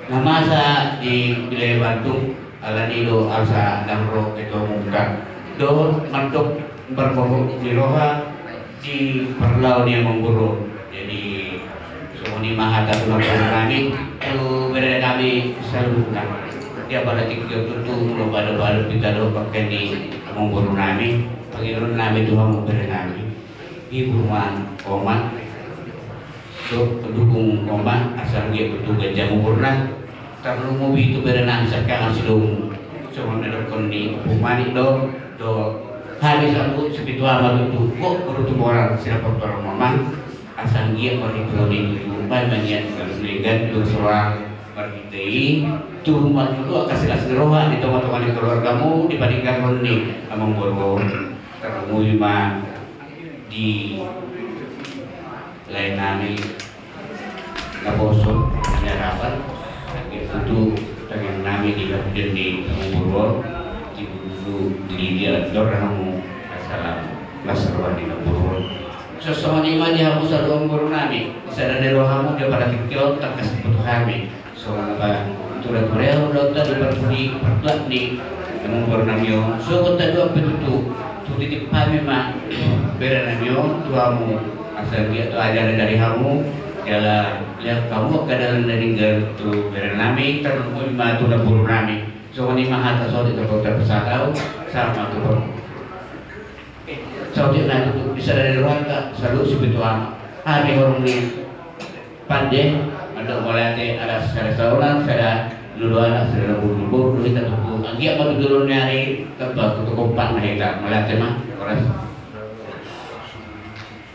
na masa di wilayah Bandung, alani do asa ndang ro ketua umumta dohot mandok parboru ni roha di parlao ni amangboru. Jadi songon i ma hata tu namboru nami, tu bere nami saluhutna. Di apala tingki on tutu, molo pado-pado hita dohot bangke ni amangboru nami, pangidoan nami tu hamu bere nami, hibur ma omak, do, dukung omak asa anggiat tutu ganjang umurna. Tarlumobi tu bere nami sangkangan sidomu, songon na didokkon ni Ompu Manik do, do hami saluhut, sipitu ama tutu, gok boru Situmorang, Sidabutar, Omak, asa anggiat marhite on i tutu, baen ma nian gabe denggan, bersoal marhite i, tu marjolo angka silas ni roha di tonga-tonga ni keluargamu, di paninggalhon ni amangboru. Tarlumobi ma di lae nami naposo di harapan, anggiat tutu tangiang nami di hapudian ni amangboru on, di bulu di dia dor hamu, assalam las roha ni namboru on. Songon i ma di hamu saluhutna boru nami, di sada ni rohamu di apala tingki on tangkas diboto hami. Songon na pa tura-tura on do tadi parpudi partuat ni hamu boru nami on. Sogot tadi on pe tutu, tu titip hami ma bere nami on tu hamu. Asa dia tu ajaran dari hamu, jala lihat hamu angka dalan na denggan tu bere nami, tarlumobi ma tu na boru nami. Songon i ma hata saotik tu boru nami, sahat tu boru. Saotik na tutu di sada ni rohanta saluhut sipitu anak. Hami horong ni pande, mandok mauliate ala sada saonang, sada lulu anak, sada lulu boru, do hita tutu. Anggiat ma tu jolo ni ari tamba tutu kompak na hita. Mauliate ma, horas.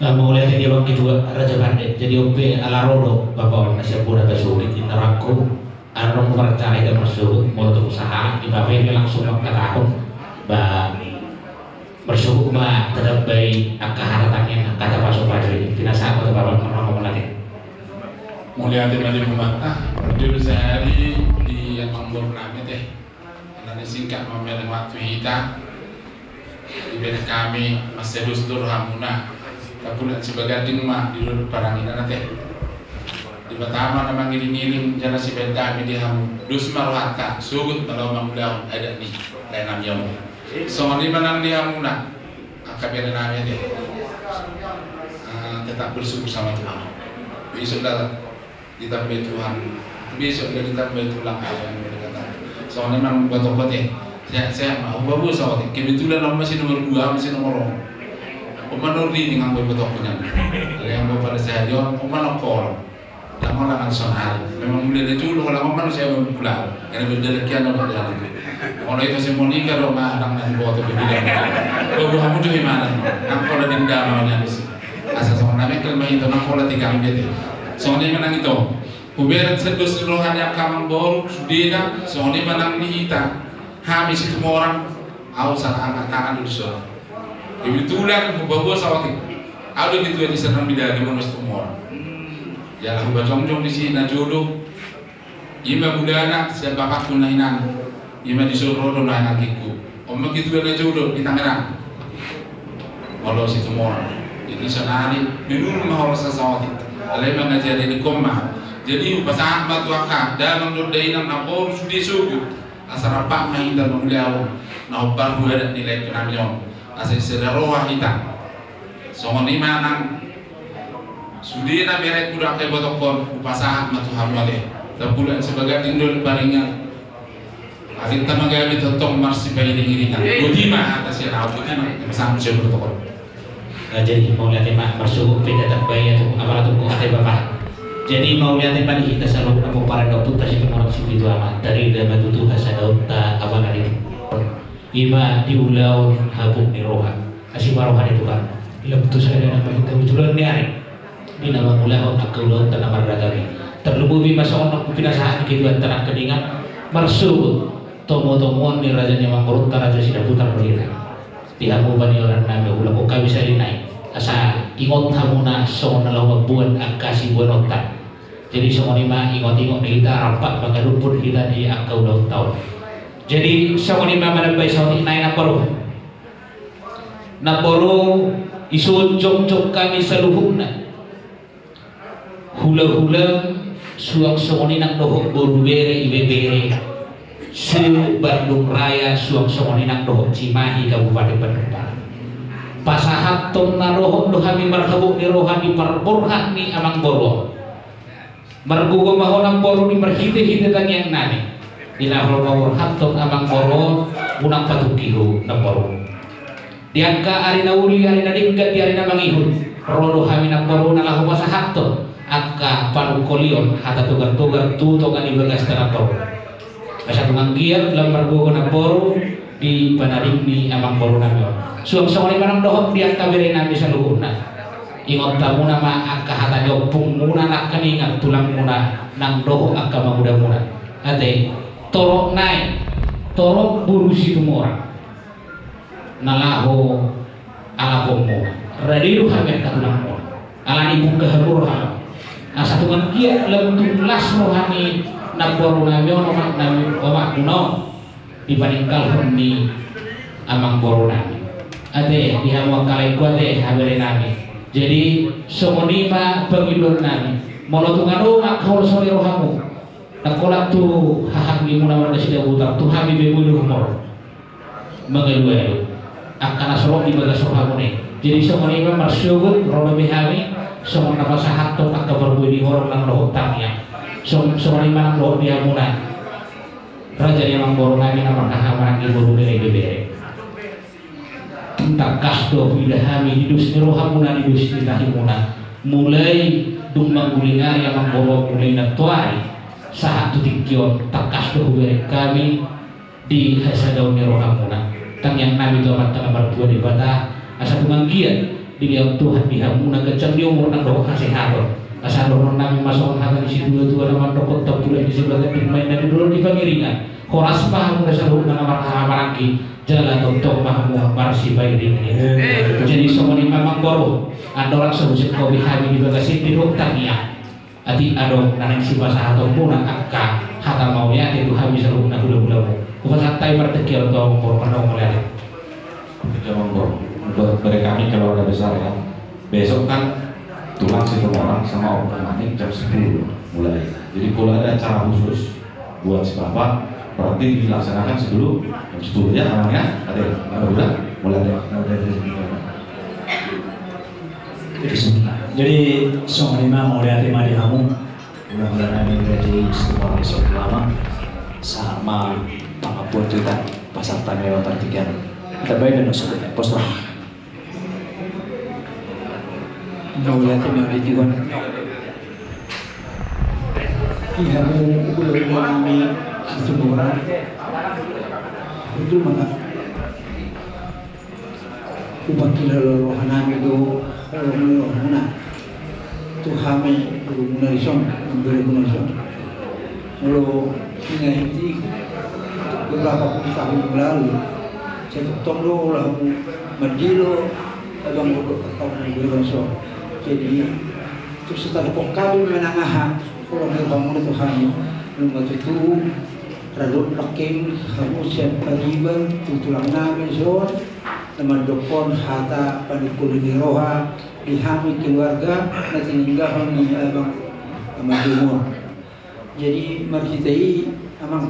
Mauliate di abang ketua raja pande. Jadi on pe ala ro do bapa on na sian bona pasogit inna rangku. Adong marcala hita marsuhut, molo tu usaha di pape pe langsung mangkatahon. Ba marsuhut ma tatambai angka hata tangiang, angka hata pasu-pasu i. Pinasahat ma tu bapa on, marhaha mauliate. Mauliate ma di Tuhanta. Parjolo sahali di amang boru nami te. Alani singkat ma memang waktu hita. Dibaen hami mansai dos do rohamuna. Tapulan sibaganding ma di dolok parangina na te. Debata ma na mangiring-iring jala sibaen hami di hamu. Dos ma rohanta, sogot ma laho mangulahon adat ni lae nami on. Songon i ma nang di hamuna angka bere nami te. Ah, tetap bersyukur sama Tuhan. Isuk da ditambai Tuhan. Bisa udah ditambai tulang, apa yang boleh kata. Soalnya memang buat obat ya. Sehat-sehat mah. Obat bu soalnya. Kebetulan aku masih nomor dua, masih nomor. Oman nurdi dengan gue betok punya. Ada yang bawa pada saya dia, oman nongkol. Tamo lah nang sonari. Memang mulai dari dulu kalau oman saya belum pulang. Karena beda lagi anak udah jalan. Kalau itu si Monica dong mah nang nang bawa tuh bilang. Bawa hamu tuh gimana? Nang kalau dendam namanya sih. Asa songon na mengkel ma ito nang pola tiga ambet i. Songon i ma nang ito. Hubereng sian dos ni roha ni angka amangboru sudena, songon i ma nang di hita. Hami Situmorang, au sala angkat tangan do dison. Kebetulan hupaboa saotik. Au do ketua di sana midagi molo Situmorang. Jala hupajongjong disi na jolo. Ima budana sian bapakku na hinan. Ima dison ro do na hinan kikku. On ma ketua na jolo di Tangerang. Molo Situmorang. Jadi sonari menurun ma horas saotik. Alai mangajari ni koma. Jadi hupasahat ma tu angka damang dohot dainang na boru sude sogot. Asa rampak ma hita mangulahon na hombar hu adat ni lae nami on. Asa sisada roha hita. Songon i ma nang sudena berengku dohot angka ibotongkon, hupasahat ma tu hamu ate. Tapulan sibaganding do parangina. Akhirta ma gabe tongtong marsipairing-iringan. Boti ma hata sian au, boti ma. Pasahat ma sian ibotongkon. Jadi mauliate ma, marsuhut pe tatambai ate, apala tungkot ate bapa. Jadi mauliate ma di hita saluhutna pomparan ni ompunta Situmorang Sipitu Ama. Tarida ma tutu hasadaonta apala di ima di ulaon habot ni roha. Asi ma roha ni Tuhan. Lam tu sada na pahinta tu joloan ni ari. Di na mangulahon angka ulaonta na marragam i. Tarlumobi ma songon na pinasahat ni ketuanta nangkiningan. Marsuhut tomo-tomoan ni raja ni amangborunta Raja Sidabutar do hita. Di hamu panioran nami, hulako hami sari nai. Asa ingot hamuna songon na laho mamboan angka siboanonta. Jadi songon i ma ingot-ingot ni hita rampak mangalumpur hita di angka ulaonta on. Jadi songon i ma manambai saotik nai namboru. Namboru, dison jongjong hami saluhutna. Hula-hula suang songon i nang dohot boru bere ibebere se-Bandung Raya suang songon i nang dohot Cimahi Kabupaten Bandung Barat. Pasahathon na dohot do hami marhabot ni roha di parborhat ni amangboru on. Margogo ma ho namboru di marhite-hite tangiang nami. Di na laho paborhathon amangboru on unang patungki ho namboru. Di angka ari na uli, ari na denggan, di ari na mangihut, ro do hami namboru na laho pasahathon angka panungkolion, hata togar-togar tu tonga ni bagasta namboru. Asa tung anggiat lam margogo namboru di panarim ni amangboru nami on. Suang songon i ma nang dohot di angka bere nami saluhutna. Ingot hamuna ma angka hata ni ompungmuna nangkiningan, tulangmuna nang dohot angka amangudamuna. Ate, torop nai, torop boru Situmorang. Na laho alaponmu. Rade do hami angka tulangmu. Alani i bungka hamu roham. Asa tung anggiat lam tung las roha ni namboru nami on, omak nami, omakmuna on. Dipaninggalhon ni amangboru nami. Ate, di hamu angka laengku ate, habere nami. Jadi songon i ma pangidoan nami. Molo tung adong angka holso ni rohamu, ndang holan tu hahaanggi muna marga Sidabutar, tu hami pe boi do hamu mangalualu angka na so ro di bagas rohamuna i. Jadi songon i ma marsogot, ro dope hami songon na pasahathon angka parbue ni holong nang dohot tangiang. Song-, songon i ma nang dohot di hamuna raja ni amangboru nami na marhahamaranggi, boru bere, ibebere. Tangkas do huida hami di dos ni rohamuna, di dos ni tahimuna. Mulai dung mangguling ari amangboru, mulai nantoari sahat tu tingki on, tangkas do hubereng hami di hasadaon ni rohamuna. Tangiang nami tu Amanta na martua Debata, asa tung anggiat dilehon Tuhan di hamuna ganjang ni umur nang dohot hasehaton. Asa dohonon nami ma songon hata ni situatua na mandok, tampulak ni sibaga, main na di dolok di pangiringan. Horas ma hamu na saluhutna na marhahamaranggi, jala tongtong ma hamu marsipairingiringan. Jadi songon i ma amangboru, andorang so husingkopi hami di bagas i, didok tangiang. Atik adong na naeng sipasahatonmuna angka hata mauliate tu hami saluhutna hulahulamu, hupasahat hami partingkian tu amangboru, partingkian mauliate. Oke, amangboru. Buat dari kami keluarga besar ya. Besok kan tulang Situmorang sama Ompu Manik jam sepuluh mulai. Jadi kalau ada acara khusus buat si Bapak, berarti dilaksanakan sebelum jam sepuluh ya, Amang ya? Ada ya? Ada udah? Mulai ada. Ada, ada, ada. Jadi, songon i ma, mauliate ma di hamu. Mudah-mudahan nami gaji setempat besok lama sama pangampun kita pasar tani lewat pertigaan. Kita baik dan maksudnya, pos lah. Mauliate ma di Tuhan. Di hamu hulahula nami Situmorang. Betul, Mama. Hupangkilala roha nami do holong ni rohamuna tu hami, holong muna dison, mambere muna dison. Molo ingahi di beberapa puluh tahun yang lalu, sai tongtong do ulaonmu mandilo abang boru, angka mambere dison. Jadi, tu sitadok hami manang aha, holong ni rohamuna tu hami, nunga tutu, radot nangkin hamu sian pariban tu tulang nami dison, na mandokkon hata panungkun ni roha di hami keluarga na tininggalhon ni abang Amang Dumor. Jadi marhite i, Amang,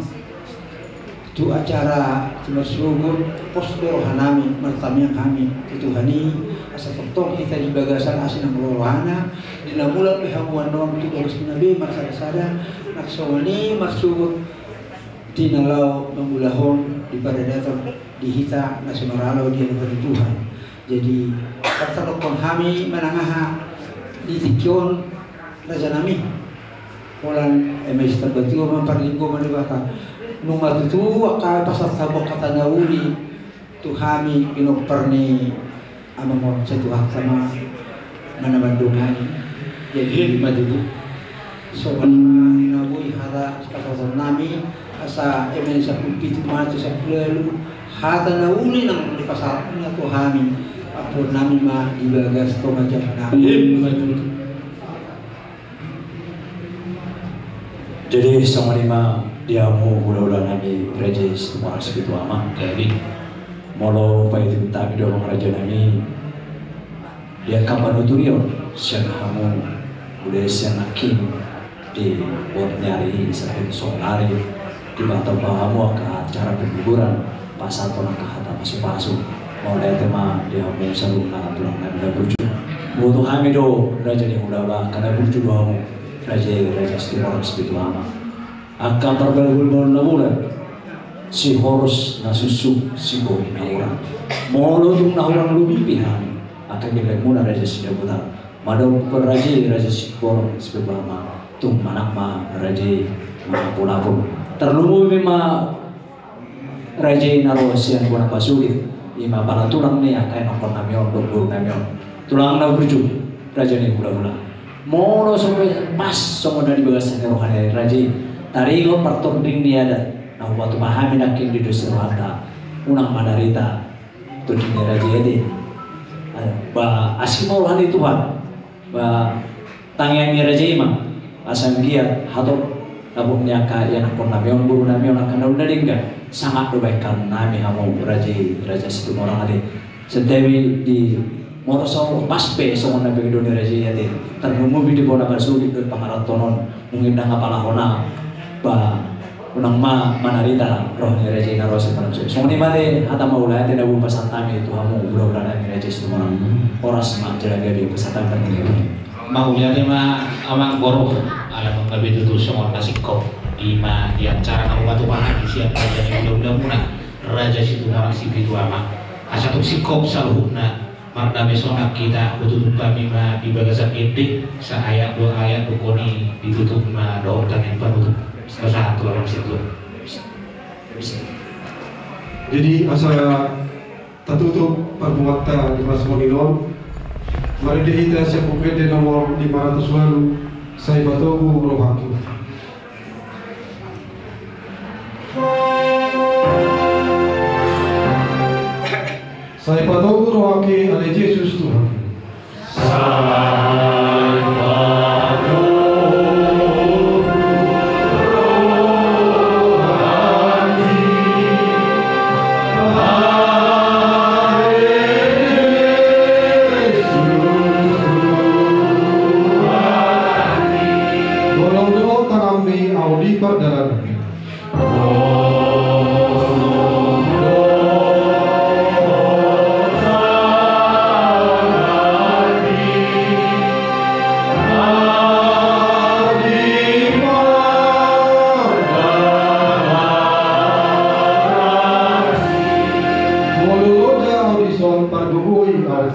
tu acara tu marsogot, pos do roha nami, martangiang hami tu Tuhan i, asa tongtong hita di bagasan asi nang rohana, di na mulak be hamu annon tu bagasmuna be marsada-sada, nang songon i marsogot di na laho mangulahon di paradaton di hita na so maralo di hadapan ni Tuhan. Jadi, partangianghon hami manang aha di tingki on, raja nami. Holan eme sitamba tua ma parlinggoman ni Debata. Nunga tutu angka pasahat hamu angka hata na uli tu hami pinompar ni Amang on, sai Tuhanta ma na mandongani. Jadi, ima tutu. Songon na boi hata sipasahaton nami, asa eme sampulu pitu ma tu sampulu ualu, hata na uli nang dipasahat na tu hami, ampuon nami ma di bagas tonga jabu nami. Ima tutu. Jadi, songon i ma di hamu hulahula nami Raja Situmorang Sipitu Ama. Jadi, molo paihutihut hami do, Amang raja nami, di angka panuturion sian hamu, mulai sian nangkin di buat ni ari i sampe saonari, dipatompa hamu angka acara penguburan, pasahaton angka hata pasupasu. Mauliate ma di hamu saluhutna tulang nami na burju. Boto hami do, raja ni hulahula, angka na burju do hamu, raja, Raja Situmorang Sipitu Ama. Angka parbue ni hulahula, sihoros na suksuk, sibohi na hurang. Molo tung na hurang lobi pe hami, angka gellengmuna Raja Sidabutar, madao pe raja, Raja Situmorang Sipitu Ama, tung manang ma raja mangapunapun. Tarlumobi ma raja na ro sian bona pasulit, ima pala tulang ni angka ianakkon nami on dohot boru nami on. Tulang na burju, raja ni hulahula. Molo so pas songon na di bagasan ni roha ni raja i, taringot partording ni adat na hupatupa hami nangkin di dos ni rohanta, unang mandarita tonding ni raja i ate. Ba asi ma roha ni Tuhan. Ba tangiang ni raja i ma, asa anggiat hatop dapot ni angka ianakkon nami on, boru nami on, angka na uli na denggan, sangap do bahen nami hamu raja i, Raja Situmorang ate. Santabi di Molo so pas pe songon na pinangido ni raja i ate, tarlumobi di bona pasogit dohot pangarantoan on, mungkin ndang apala hona, ba unang ma manarita roha ni raja i na ro sian panamsuk. Songon i ma ate hata mauliate na boi pasahat hami tu hamu hulahula nami Raja Situmorang. Horas ma jala gabe pasahat hami. Mauliate ma amang boru, ala nunga be tutu songon na singkop i ma di acara na hupatupa hami sian raja ni hulahulamuna Raja Situmorang Sipitu Ama. Asa tung singkop saluhutna. Mardame sonang hita, hututup hami ma di bagasan ende, saayat dua ayat, dungkon i ditutup ma dohot tangihon panutup. Pasahat tu Amang Situa. Jadi asa tatutup parpunguanta di Mazmur on, marende hita sian Buku Ende nomor lima ratus walu, Sai patogu rohangku. Sai patogu rohangki ale Jesus Tuhan. Sai patogu rohangki ale Jesus Tuhan. Bolong do tanganmi, ahu di pardalanan. Molo loja ahu dison, pargogoi ahu.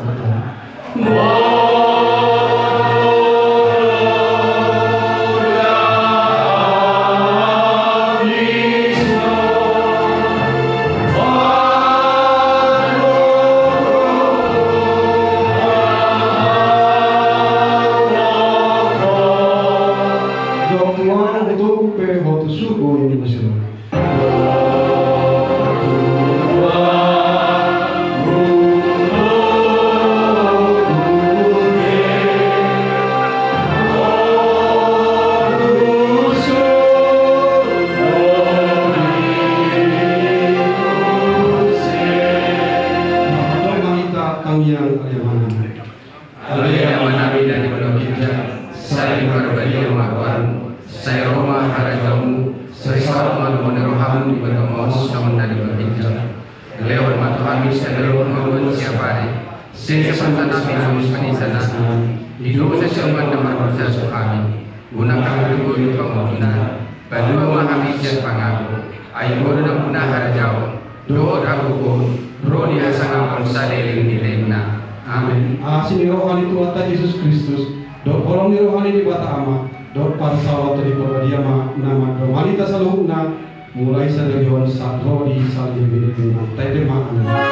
Ale Amanami na di banua ginjang, sai parbadia ma goarmu, sai ro ma harajaonmu, sai saut ma lomo ni roham di banua on songon na di banua ginjang. Lehon ma tu hami sadari on hangoluan siapari, sesa ma hami hami pangidoan nami, di dosa sian na marhujung hami. Unang hami togihon tu pangunjunan, palua ma hami sian pangago, ai Ho do nampuna harajaon, dohot hagogoon, dohot hasangapon saleleng ni lelengna. Amen. Asi ni roha ni Tuhanta Jesus Kristus, dohot holong ni roha ni Debata Ama, dohot parsaoran ni Tondi Parbadia ma na mandomani hita saluhutna, mulai sadari on sahat ro di saleleng ni lelengna. Taida ma. Amen. Amen.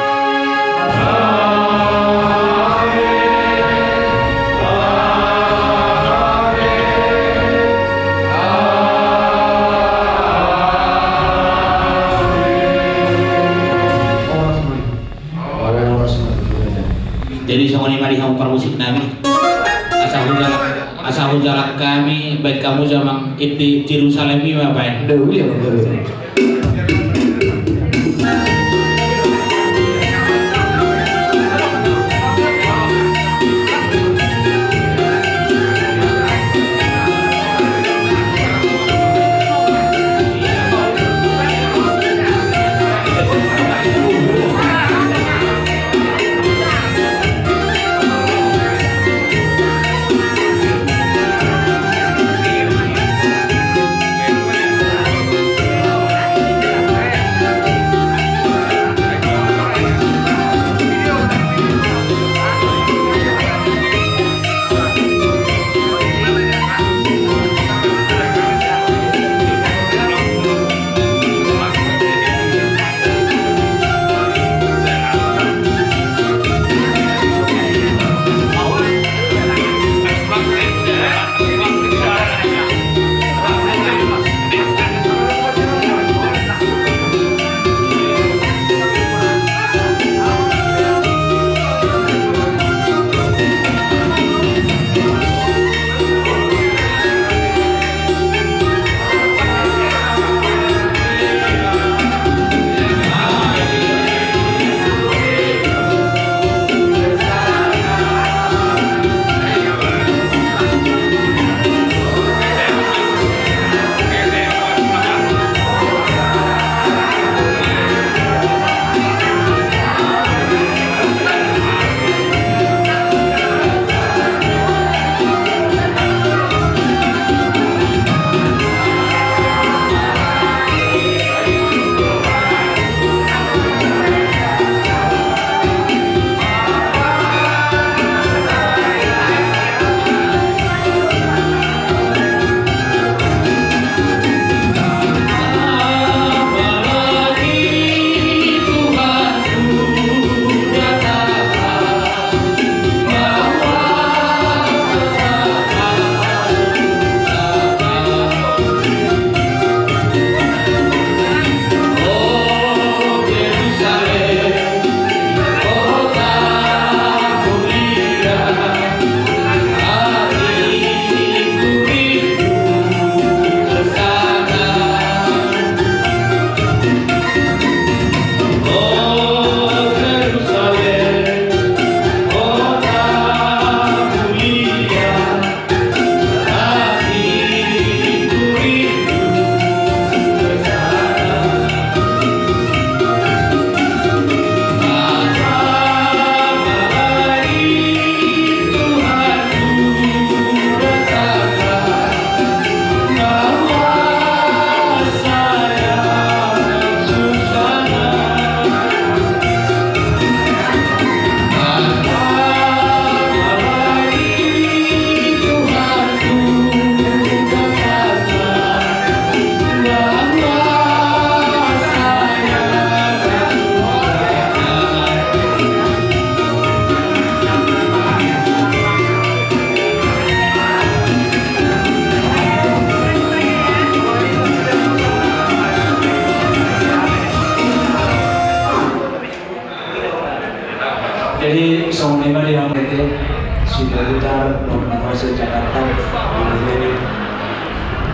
Amen. Jadi songon i ma di hamu parmusik nami. Asa hujalang, asa hujalang hami, baen hamu jamang di Jerusalem i ma baen. Jadi songon i ma di hamu ate, Sidabutar, dongan na ro sian Jakarta, Blueberry.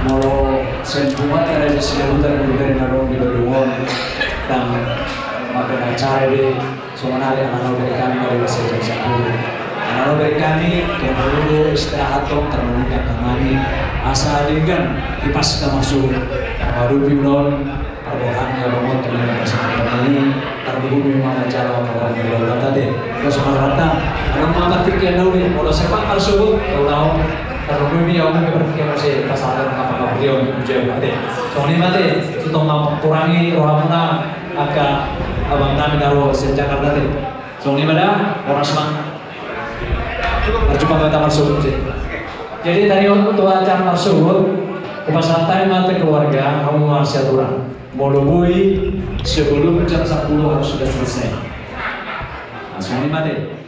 Molo sian punguan raja Sidabutar, Blueberry na adong di Bandung on, ndang mambahen acara be, sonari ala na hubereng hami, mulai sian jam sampulu. Ala na hubereng hami, jam dua puluh istirahat tong, tarlumobi angka hami. Asa denggan, hipas na masuk. Aduh, pinon. Parbohang ya bangot dengan pasangan penyanyi, tarbubu memang acara orang yang berbakat deh. Terus marata, ada rumah taktik yang dahulu, kalau sepak kalau subuh, kalau tahu, kalau mimi ya mimi berpikir masih pasangan apa apa beliau, ujian mati. Soalnya mati, itu tong mau kurangi rohamuna, angka abang nami na ro sian Jakarta deh. Soalnya mana, orang semang. Marjumpa ma hita marsogot. Jadi tadi on tu acara marsogot, hupasahat hami ma tu keluarga, hamu marsiaturan. Molo boi, sebelum jam sepuluh harus sudah selesai. Langsung ni mate.